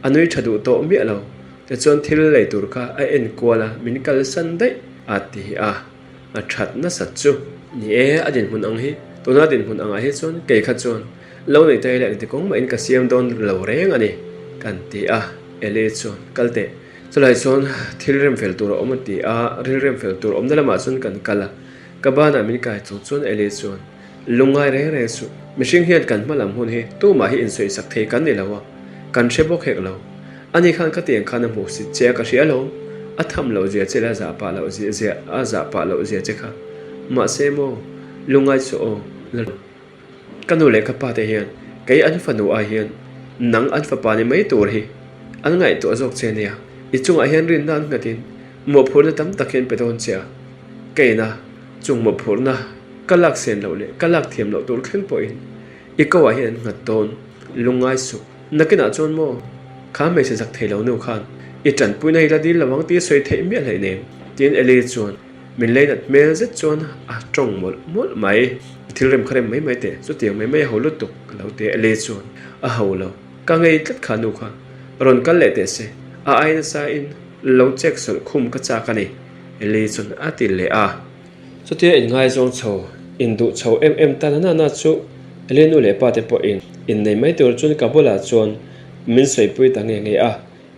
a nui tha duh tawh miah lo. Tichuan thil lei tur kha a en kual a, min kalsan daih a ti a, a that nasat chu. Ni e, a dinhmun ang hi, tuna dinhmun angah hi chuan kei kha chuan lo nei ta ila engti kawng mahin ka siam dawn lo reng a ni kan ti a, Eli chuan kal teh. Chulai chuan thil rem fel tur a awm a ti a, ril rem fel tur awmna lamah chuan kan kal a, ka banah min kai chung chuan Eli chuan, Lungngai reng reng suh, mihring hian kan hma lam hun hi tumah hi insawisak thei kan ni lo a, kan hre bawk hek lo. Ani khan ka tiang khan a hmuh sit che a ka hria alawm, a tham loh zia che leh a zah pah loh zia zia a zah pah loh zia che kha. Mahse maw, lungngai suh aw, Lal. Ka nu leh ka pa te hian kei an fanu ai hian nang an fapa ni mai tur hi an ngaihtuah zawk che nia. I chungah hian rinna an nghatin mawhphurhna tam tak hian pe dawn che a, ka ina chung mawhphurhna ka lak sen loh leh ka lak thiam loh tur thleng pawhin i ko ah hian an nghat dawn lungngai suh. Nakinah chuan maw kha hmeichhe zak thei lo nu khan i tanpuina hi la dil lo ang tih sawi theih miah hleih nem tiin Eli chuan Min leinat hmel zet chuan a tawng mawlh mawlh mai. Thil rem kha rem mai mai teh, chutiang mai mai a ho lutuk ka lo ti a, Eli chuan a ho lo. Ka ngei tlat kha nu kha rawn kal leh teh se, a ai nasa in lo chek sawlh khum ka chak a ni, Eli chuan a ti leh a. Chutia inngaizawng chho, induh chho em em ta na na chu Eli nu leh pa te pawhin innei mai tur chuan ka bulah chuan min sawipui ta nge nge a.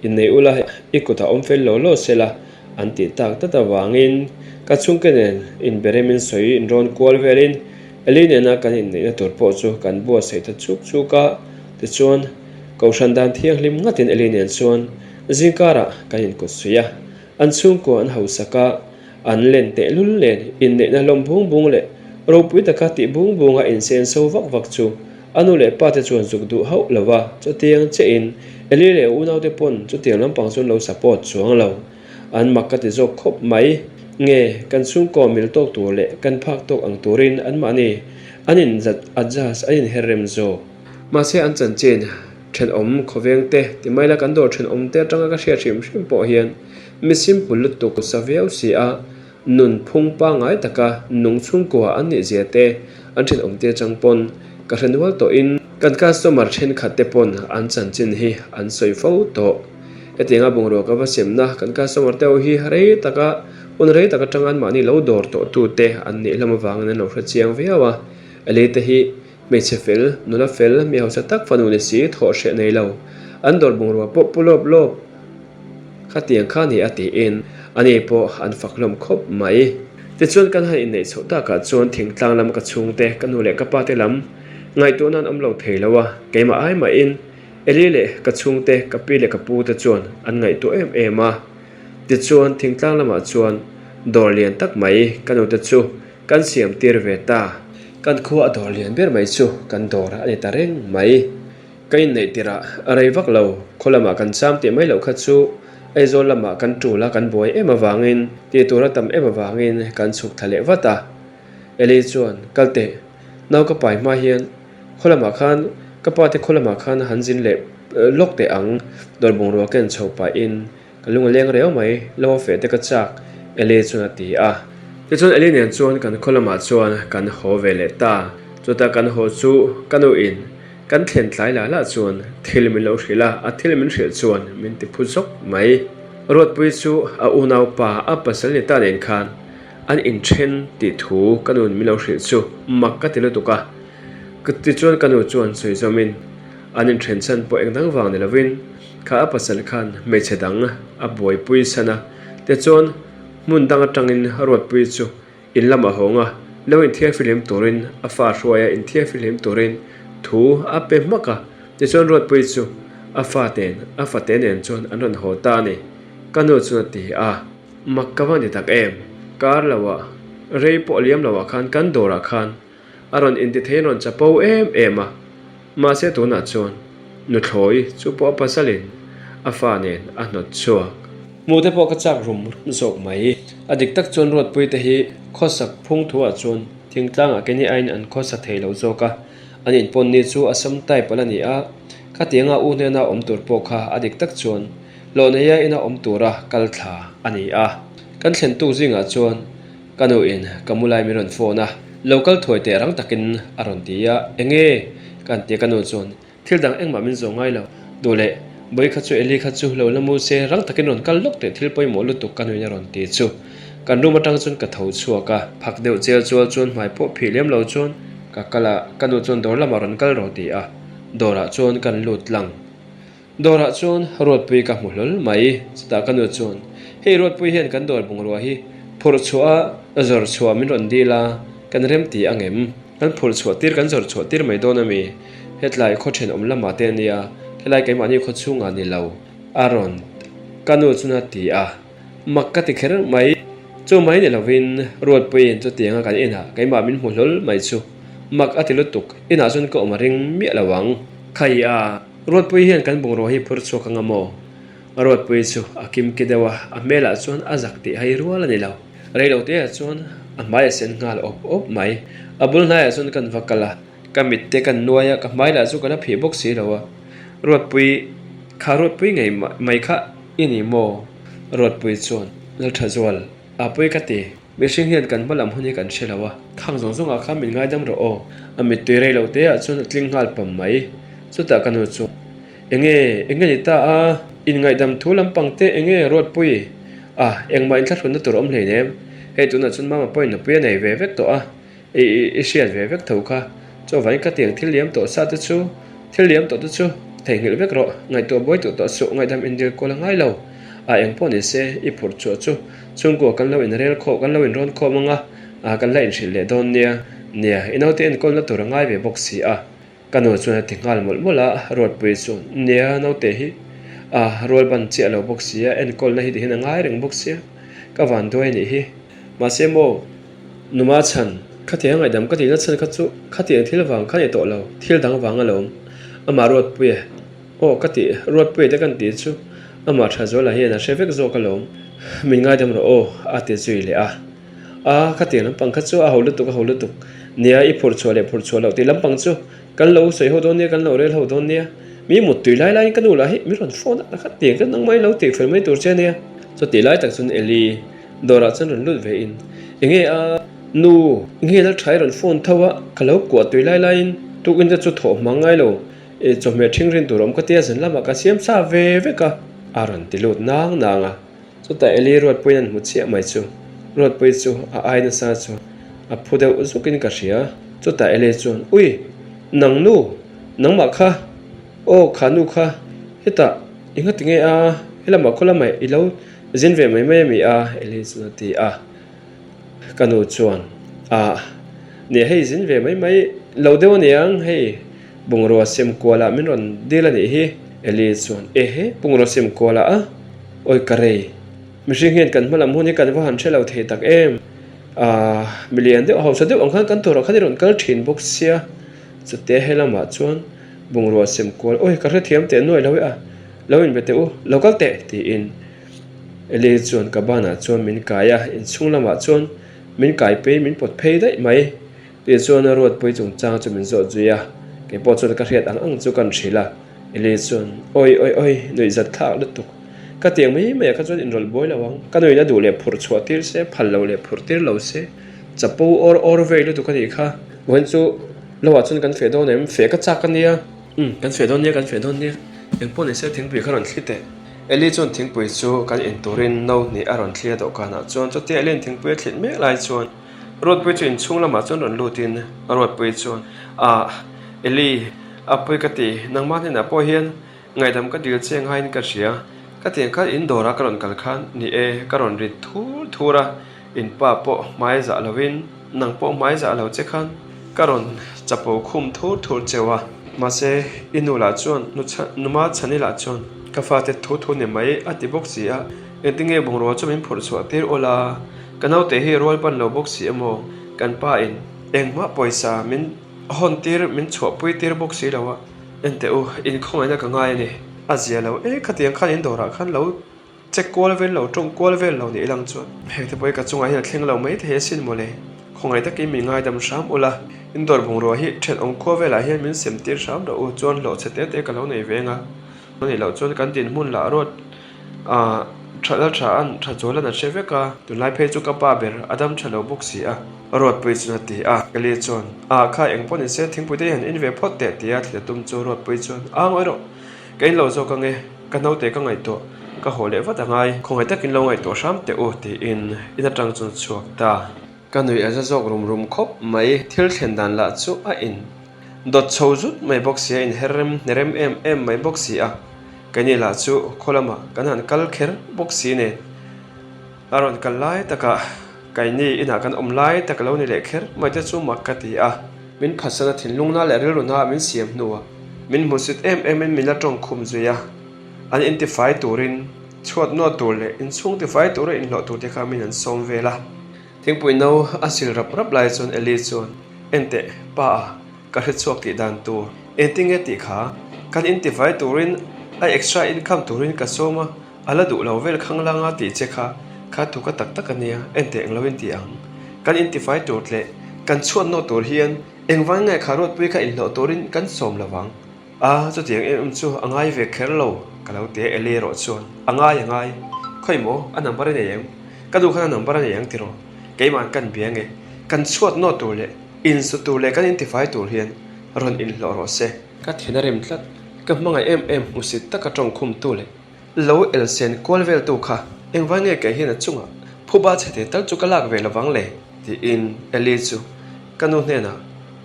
Innei ula i kutah awm fel lo lo se la an tih tak tlat avangin ka chhungte nen inberemin sawi inrawn kual velin Eli nena kan inneihna tur pawh chu kan buatsaih ta chuk chuk a. Tichuan, Kohhran dan thianghlim ngatin Eli nen chuan zingkarah kan inkut suih a. An chhungkua an hausak a, an len tehlul nen inneihna hlawm bung bung leh ropui taka tih bung bunga insen so vak vak chu A nu leh pa te chuan zuk duh hauh lo va, chutiang chiahin Eli leh a unaute pawn chutiang lampang chuan lo support chuang lo. An mak ka ti zawk khawp mai. Nge, kan chhungkaw mil tawk tur leh kan phak tawk ang turin anmahni an in adjust, an inher rem zawk. Mahse an chanchin thenawm khawveng te ti mai la kan dawr thenawm te atanga ka hriat hrim hrim pawh hian mi simple lutuk sa viau si a, Nun phung pangngai taka nung chhungkua an nih zia te an thenawm te atang pawn ka hre nual tawhin kan customer thenkhat te pawn an chanchin hi an sawi fo tawh. Hetianga bungrua ka va semna kan customer te ho hi rei taka hun rei tak atanga anmahni lo dawr tawh tu te an nih hlawm avangin an lo hre chiang viau a. Eli te hi hmeichhe fel, nula fel, mi hausa tak fanu ni si thawh hreh nei lo an dawr bungrua pawh pu lawp lawp. Khatiang kha ni a tiin ani pawh an fak hlawm khawp mai. Tichuan kan han inneih chhoh takah chuan thingtlang lam ka chhungte, ka nu leh ka pa te lam. Ngaihtuahna an awm lo thei lo a, keimah ai mahin Eli leh ka chhungte, ka pi leh ka pu te chuan an ngaihtuah em em a. Tichuan thingtlang lamah chuan dawr lian tak mai ka nute chu kan siam tir ve ta. Kan khua a dawr lian ber mai chu kan dawr a ni ta reng mai. Ka inneih tirah a rei vak lo, khaw lamah kan cham tih mai loh kha chu Aizawl lamah kan tul a kan buai em avangin tih tur a tam em avangin kan chhuk thla leh vat a. Eli chuan, Kal teh, nau ka pai hma hian khaw lamah khan ka pa te khaw lamah khan han zin leh lawk teh ang, dawr bungrua ken chho pahin Ka lung a leng reu mai, lo a feh te ka chak, Eli chuan a ti a. Tichuan Eli nen chuan kan khaw lamah chuan kan haw ve leh ta. Chutah kan haw chu ka nuin kan thlen tlai lah lah chuan thil min lo hrilh a, a thil min hrilh chuan min ti phu zawk mai. Ruatpui chu a unaupa a pasal ni ta nen khan an inthen tih thu ka nuin min lo hrilh chu mak ka ti lutuk a. Tichuan ka nu chuan sawi zawmin an inthen chhan pawh eng dang vang ni lovin, Kha a pasal khan hmeichhe dang a buaipui san a, tichuan hmun dang atangin Ruatpui chu in lam a hawng a, lo inthiarfihlim turin a fa hruai a, inthiarfihlim turin thu a pe hmak a, tichuan Ruatpui chu a fa nen a fate nen chuan an rawn haw ta a ni, ka nu chuan a ti a. Mak ka va ni tak em? Kar loah, rei pawh liam loah khan kan dawrah khan A rawn intithei rawn chapo em em a, mahse tunah chuan nuthlawi chu pawh a pasalin a fa nen a hnawt chhuak. Hmuh te pawh ka chak rum rum zawk mai. A dik tak chuan Ruatpui te hi khawsak phung thuah chuan thingtlangah keini aiin an khawsa thei lo zawk a, an inpawn ni chu a sam type ala ni a, khatianga u hnena awm tur pawh kha a dik tak chuan hlawh neia ina awm tura kal thla a ni a. Kan thlen tuk zingah chuan Ka nu in ka mu lai min rawn phone a, lo kal thuai teh rang takin a rawn ti a, enge? Ka han ti a ka nu chuan thil dang engmah min zawh ngai lo, duh leh Bawi kha chu Eli kha chu lo la mu se rang takin rawn kal lawk teh thil pawimawh lutuk ka nuin a rawn ti chu kan room atang chuan ka tho chhuak a, phak deuh chel chual chuan hmai pawh phih lem lo chuan ka kal a, ka nu chuan dawr lamah rawn kal rawh ti a, dawrah chuan kan lut lang. Dawrah chuan Ruatpui ka hmu hlawl mai. Chutah ka nu chuan, Hei Ruatpui hian kan dawr bungrua hi phurh chhuah a zawr chhuah min rawn dil a, kan rem ti ang em? Kan phurh chhuah tir kan zawr chhuah tir mai dawn a mi? Hetlai khaw thenawm lamah te a nia, helai keimahni khaw chhungah ni lo a rawn ka nu chuan a ti a, mak ka ti kher mai. Chu mai ni lovin Ruatpuiin chutianga kan inah keimah min hmu hlawl mai chu mak a ti lutuk, inah chuan ka awm a ring miah lo ang. Khai a. Ruatpui hian kan bungrua hi phur chhuak anga maw? Ruatpui chu a kim ki deuh a, a hmelah chuan a zak tih hai rual a ni lo. Reilo te ah chuan a hmai a sen nghal awp awp mai. A bul hnaiah chuan kan va kal a, ka mit te kan nuai a, ka hmai lah chu ka la phih bawk si lo a. Ruatpui, kha Ruatpui ngei mai kha i ni maw? Ruatpui chuan Lalthazual, a pui ka ti. Mihring hian kan hma lam hun hi kan hre lo a, khang zawng zawngah khan min ngaidam rawh aw. A mittui rei lo te ah chuan a tling nghal pam mai. Chutah ka nu chu, Enge, enge ni ta a? Inngaihdam thu lampang te enge Ruatpui? A, engmah inthlahrunna tur a awm hleinem. Hei tunah chuan mama pawhin nupui a nei ve vek tawh a. I i hriat ve vek tho kha. Chuvangin ka tiang thil liam tawh sa te chu, thil liam tawh te chu theihnghilh vek rawh, ngaihtuah buai duh tawh suh, ngaihdam indil kual a ngai lo. A eng pawh ni se, i phurh chhuah chu chhungkua kan lo inrel khawh, kan lo inrawn khawm ang a, a kan la inhrilh leh dawn nia. Nia, i naute enkawlna tur a ngai ve bawk si a. Ka nu chuan a ti nghal mawlh mawlh a, Ruatpui chuan, Nia, naute hi a rual ban chiah lo bawk si a, enkawlna hi tihian a ngai reng bawk sia, ka van duai a nih hi. Mahse maw, numa chhan, khatiang ngaihdam ka tihna chhan kha chu khatiang thil vang kha ni tawh lo, thil dang vang alawm. Amah Ruatpuia, aw ka tih, Ruatpuia te kan tih chu amah Thazuala hian a hre vek zawk alawm, min ngaidam rawh aw, a ti zui leh a. A, khatiang lampang kha chu a ho lutuk, a ho lutuk. Nia, i phurh chhuah leh phurh chhuah loh tih lampang chu kan lo sawi ho dawn nia, kan lo rel ho dawn nia. Mi mut tui lai laiin ka nu lah hi mi rawn phone a, khatiang chu nangmah in lo tih fel mai tur che nia. Chutih lai tak chuan Eli dawrah chuan rawn lut ve in, Enge a, nu, nge la tha i rawn phone tho a, ka lo kuah tui lai laiin tukin te chu thawh hmang ngai lo, e chawhmeh ṭhing rin tur awm ka tia zan lamah ka siam sa ve vek a, a rawn ti lut nang nang a. Chutah Eli Ruatpuiin an hmu chiah mai chu Ruatpui chu a ai nasa chu a phu deuh zukin ka hria. Chutah Eli chuan, Ui! Nang nu! Nangmah kha! Aw kha nu kha! Hetah i nga tinge a? Helamah khaw lamah i lo zin ve mai mai a mi a? Eli chuan a ti a. Ka nu chuan, Ah, nia hei zin ve mai mai. lo deuh aniang hei bungrua sem kualah min rawn dil a nih hi Eli chuan ehe bungrua sem kualah a awi ka rei mihring hian kan hma lam hun hi kan va han hre lo thei tak em ah milian deuh hausa deuh ang khan kan turah khan i rawn kal thin bawk sia chute he lamah chuan bungrua sem kual awi ka hrethiam teh nuai lo e a lo inbe teh u lo kal teh tiin Eli chuan ka banah chuan min kai a, inchhung lamah chuan min kai phei min pawt phei daih mai. Tichuan a ruatpui chungchang chu min zawt zui a, kei pawh chuan ka hriat ang ang chu kan hrilh a. Eli chuan, Awi awi awi, nuihzat thlak lutuk. Ka tiang mai mai ah kha chuan inrawlh buai lo ang. Ka nuin a duh leh phurh chhuah tir se, phal lo leh phurh tir lo se, chapo awr awr vei lutuk a nih kha. Vawiin chu lo ah chuan kan feh dawn em? Feh ka chak a nia. Umm, kan feh dawn nia, kan feh dawn nia. Engpawh ni se thingpui kha rawn thli teh. Eli chuan thingpui chu kan in turin no hnih a rawn thli a dawhkanah chuan chutia Eli'n thingpui a thlit mek lai chuan Ruatpui chu inchhung lamah chuan rawn lutin Ruatpui chuan, Ah, Eli, a pui ka ti, nangmah hnenah pawh hian ngaihdam ka dil che ngaiin ka hria. Ka tiang khan in dawrah ka rawn kal khan ni e, ka rawn rit thur thur a, in pa pawh hmai zah lovin nang pawh hmai zah lo che khan ka rawn chapo khum thur thur cheu a. Mahse, i nu lah chuan, numa chhani lah chuan ka fate thu thu ni mai a ti bawk si a, engtinge bungrua chu min phurh chhuah tir awl a, ka naute hi rual pan lo bawk si emaw, kan pa in engmah pawisa min hawn tir min chhuahpui tir bawk si lo a, enteh u, inkhawngaihna ka ngai a ni. A zia lo e, khatiang khan in dawrah khan lo. Check kual vel lo, tawng kual vel lo nih lang chuan heng te pawh hi ka chungah hian a thleng lo mai thei asin mawle. Khawngaih takin min ngaidam hram ula, indoor bungrua hi thenawm khua velah hian min sem tir hram rawh u, chuan hlawh chhe te te ka lo nei veng a, a nih loh chuan kan dinhmun lah ruat ah tha lal tha an tha zual an a hre vek a, tunlai phei chu ka pa ber a dam tha lo bawk si a, Ruatpui chuan a ti a, Eli chuan ah kha eng pawh ni se thingpui te hi han in ve phawt teh tia thli tum chu Ruatpui chuan a ngawi rawh. Ka in lo zawk ange, ka naute ka ngaihtuah, ka haw leh vat angai, khawngaih takin lo ngaihtuah hram teh u tiin in atang chuan chhuak ta. Ka nui a za zawk rum rum khawp mai, thil thlen dan lah chu a in dawt chho zut mai bawk si a, in her rem hne rem em em mai bawk si a, keini lah chu khaw lamah kan han kal kher bawk si nen a rawn kal lai takah Keini inah kan awm lai tak lo ni leh kher mai te chu mak ka ti a. Min phatsana thinlungna leh rilruna min siam hnuah min hmusit em emin min la tawng khum zui a. An intifai turin, chhuat nuat tur leh inchhung tifai tura inhlawh tur te kha min han sawm vel a. Thingpui no a sil rap rap lai chuan Eli chuan, Enteh, pa a, ka hre chhuak tih dan tur engtinge tih kha kan intifai turin a extra income turin ka sawm a, A la duh lo vel khang langa tih che kha kha thu ka tak tak a nia, enteh eng lo in ti ang. Kan intifai tur tleh, kan chhuat nawh tur hian engvang nge kha ruatpui kha inhlawh turin kan sawm lo vang. A, chutiang em em chu a ngai ve kher lo, ka lo ti a Eli erawh chuan, A ngai a ngai. Khawi maw, a number a nei em? Ka nu khan a number a nei ang tiraw? Keimahn kan bia nge, kan chhuat nawh tur leh insu tur leh kan intifai tur hian rawn inhlawh rawh se. Ka thin a rim tlat, ka hmangaih em em hmusit taka tawngkhumtu leh Lo elsen kual vel tu kha engvai nge kei hian a chungah phuba chhe thei tal chu ka lak ve lovang le? tiin Eli chu ka nu hnenah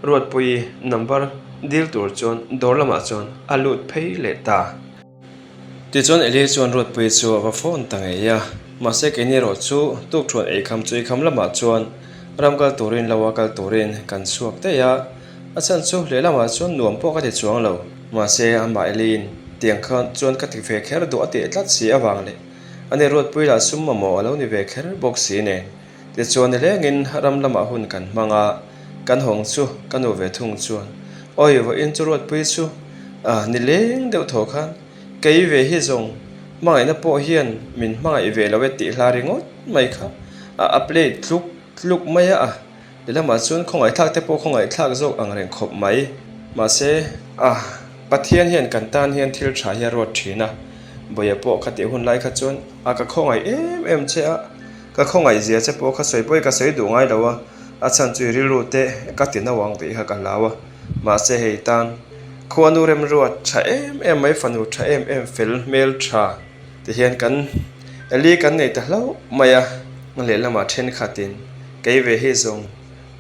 Ruatpuii number dil tur chuan dawr lamah chuan a lut phei leh ta. Tichuan Eli chuan Ruatpuii chu a va phone ta ngei a, mahse keini erawh chu tukthuan eikham chu eikham lamah chuan ram kal turin lo a kal turin kan chhuak daih a, a chhan chu lehlamah chuan nuam pawh ka ti chuang lo. Mahse, amah Eli'n tiang khan chuan ka ti ve kher duh a tih tlat si avang leh a ni Ruatpui lah sum mamawh a lo ni ve kher bawk si nen. Tichuan nilengin ram lamah hun kan hmang a, kan hawng chu ka nu ve thung chuan awi vawiin chu Ruatpui chu a nileng deuh thaw khan kei ve hi zawng hmangaihna pawh hian min hmangaih ve lo e tih hla ringawt mai kha a play tluk tluk mai a. Lehlamah chuan khawngaihthlak te pawh khawngaihthlak zawk ang reng khawp mai. Mahse, a, Pathian hian kan tan hian thil tha hi a ruat thin a. Bawia pawh kha tih hun lai kha chuan a ka khawngaih em em che a, ka khawngaih zia che pawh kha sawi pawi ka sawi duh ngai lo a, a chhan chu i rilru te ka ti no ang tih kha ka hlau a. Mahse hei tan khuanu remruat tha em em mai fanu tha em em fel hmel tha ti hian kan Eli kan nei ta hlauh mai a, lehlamah thenkhatin Kei ve hi zawng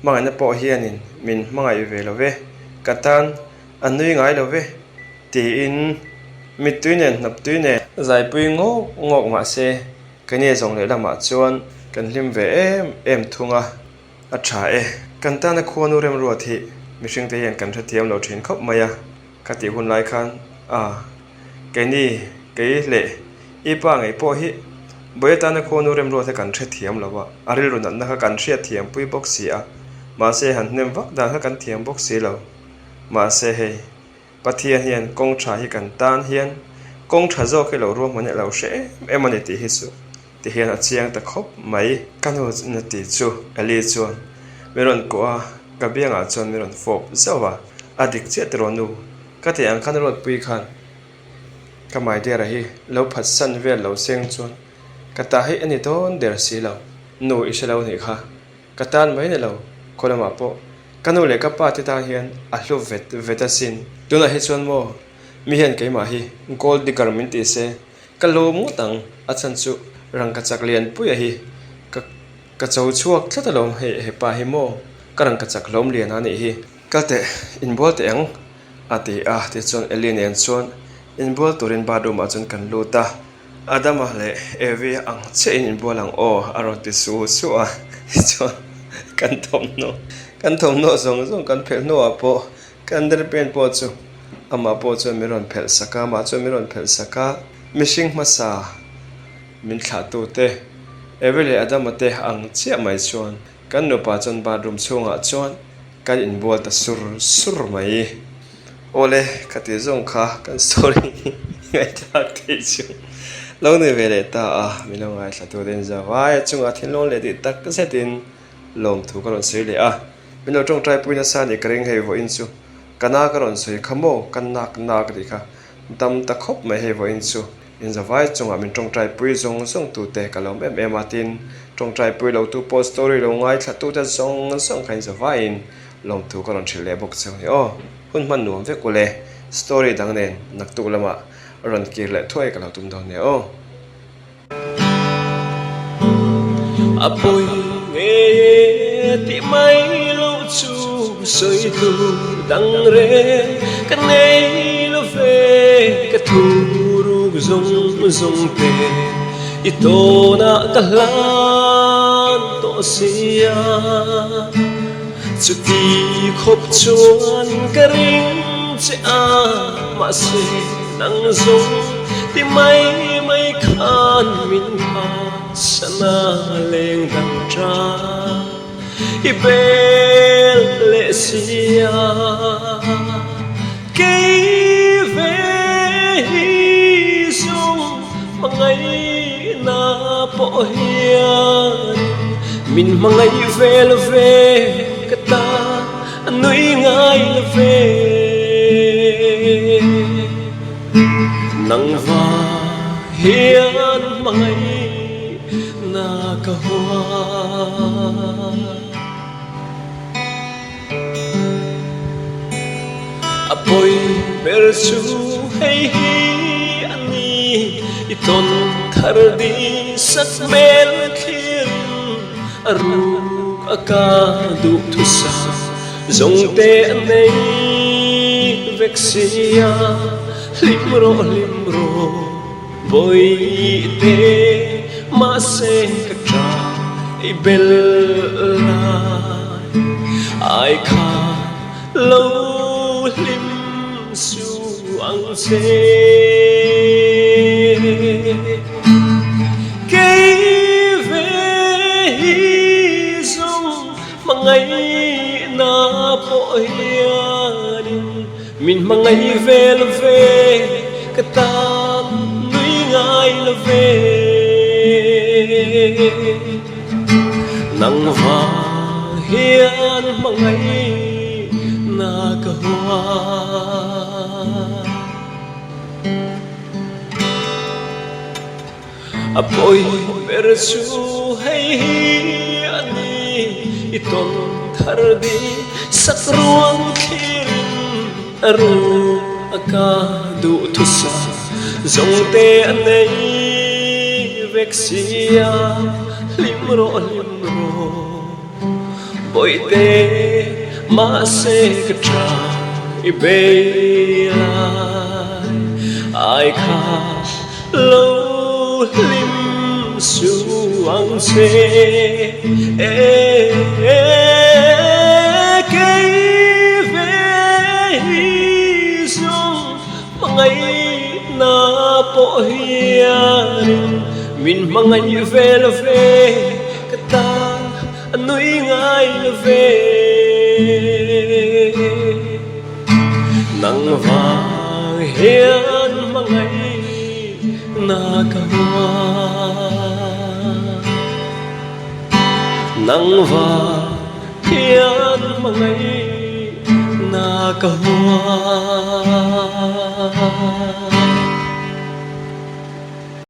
hmangaihna pawh hianin min hmangaih ve lo ve, ka tan a nui ngai lo ve tiin mittui nen hnaptui nen zaipui ngawk ngawk mah se keini zawng lehlamah chuan kan hlim ve em em thung a, a tha e. Kan tana khuanu remruat hi. Mihringte hian kan hrethiam lo thin khawp mai a, ka tih hun lai khan a keini kei leh i pa ngei pawh hi Bawi atana khuanu remruat hi kan hrethiam lo a, a rilru natna kha kan hriatthiam pui bawk si a, mahse han hnem vak dan kha kan thiam bawk si lo. Mahse hei Pathian hian kawng tha hi kan tan hian kawng tha zawk hi lo ruahman hi a lo hre em em a ni tih hi chu ti hian a chiang ta khawp mai. Ka nu na ti chu Eli chuan min rawn kuah a, ka biangah chuan min rawn fawp zauh a, a dik chiah tiraw nu, ka tih ang khan Ruatpui khan ka my dear a hi lo phatsan vel lo seng chuan ka ta hi a ni dawn der si lo, nu i hre lo nih kha. Ka tan mai ni lo, khaw lamah pawh ka nu leh ka pa te tan hian a hlu vet vet asin. Tunah hi chuan maw mi hian keimah hi gold digger min ti se ka lawm ngawt ang, a chhan chu rangkachak lianpuia hi ka ka cho chhuak tlat alawm hei hepa hi maw ka rangkachak hlawm lian a nih hi. Kal teh, inbual teh ang a ti a, tichuan Eli nen chuan inbual turin bathroom ah chuan kan lut a. Adama leh Evi ang chiah in inbual ang aw a rawn ti su su a, tichuan kan thawmhnaw kan thawmhnaw zawng zawng kan phelh hnuah pawh kan underpant pawh chu amah pawh chuan min rawn phelh sak a, amah chuan min rawn phelh sak a, mihring hmasa min thlah tu te Evi leh Adama te ang chiah mai chuan kan nupa chuan bathroom chhungah chuan kan inbual ta sur sur mai. Awle, ka ti zawng kha kan story ngaihthlak theih chu lo ni ve leh ta a, min lo ngaithla tu te in za vai a chungah thinlung leh tih tak zetin lawmthu ka rawn sawi leh a, min lo tawngtai pui nasa a nih ka ring hei vawiin chu ka na ka rawn sawi kha maw ka nak nak tih kha dam ta khawp mai hei vawiin chu in za vai chungah min tawngtai pui zawng zawng tu te ka lawm em em a tin tawngtai pui lo tu pawh story lo ngaithla tu te zawng zawng kha in za vaiin Lawmthu ka rawn hrilh leh bawk cheu ni aw. Hun hman nuam vek ule. Story dang nen naktuk lamah rawn kir leh thuai ka lo tum dawn nia aw.
A pawi ngei e tih mai loh chu sawi tur dang reng ka nei lo ve ka thu ruk zawng zawng te i tawnah ka hlan tawh sia. Chuti khawp chuan ka ring che a, mahse nang zawng ti mai mai khan min phatsan a leng dang ta i bel leh sia. Kei ve hi zawng hmangaihna pawh hian min hmangaih ve lo ve ka tan a nui ngai lo ve. Nang va hian hmangaihna ka hua. A pawi ber chu hei hi a ni, i tawn thar dih sak hmel thlir in a ruk a ka duh thusa zawng te a nei vek sia, hlim rawh hlim rawh bawi te mahse ka tha i bel lai ai kha lo hlim su ang che. Kei ve hi zawng hmangaihna pawh hianin Min hmangaih ve lo ve, ka tan nui ngai lo ve. Nang vang hian hmangaih na ka hua. A pawi ber chu hei hi a ni, i tawn thar dih sak ruang thlirin a ruk a ka duh thusa zawng te a nei vek sia, hlim rawh hlim rawh bawihte mahse ka tha i bei lai ai kha. Lo hlim su ang che e kei ve. Hmangaih ve lo ve, ka tan a nui ngai lo ve. Nang vang hian hmangaih na ka hua. Nang vang hian hmangaih na ka hua.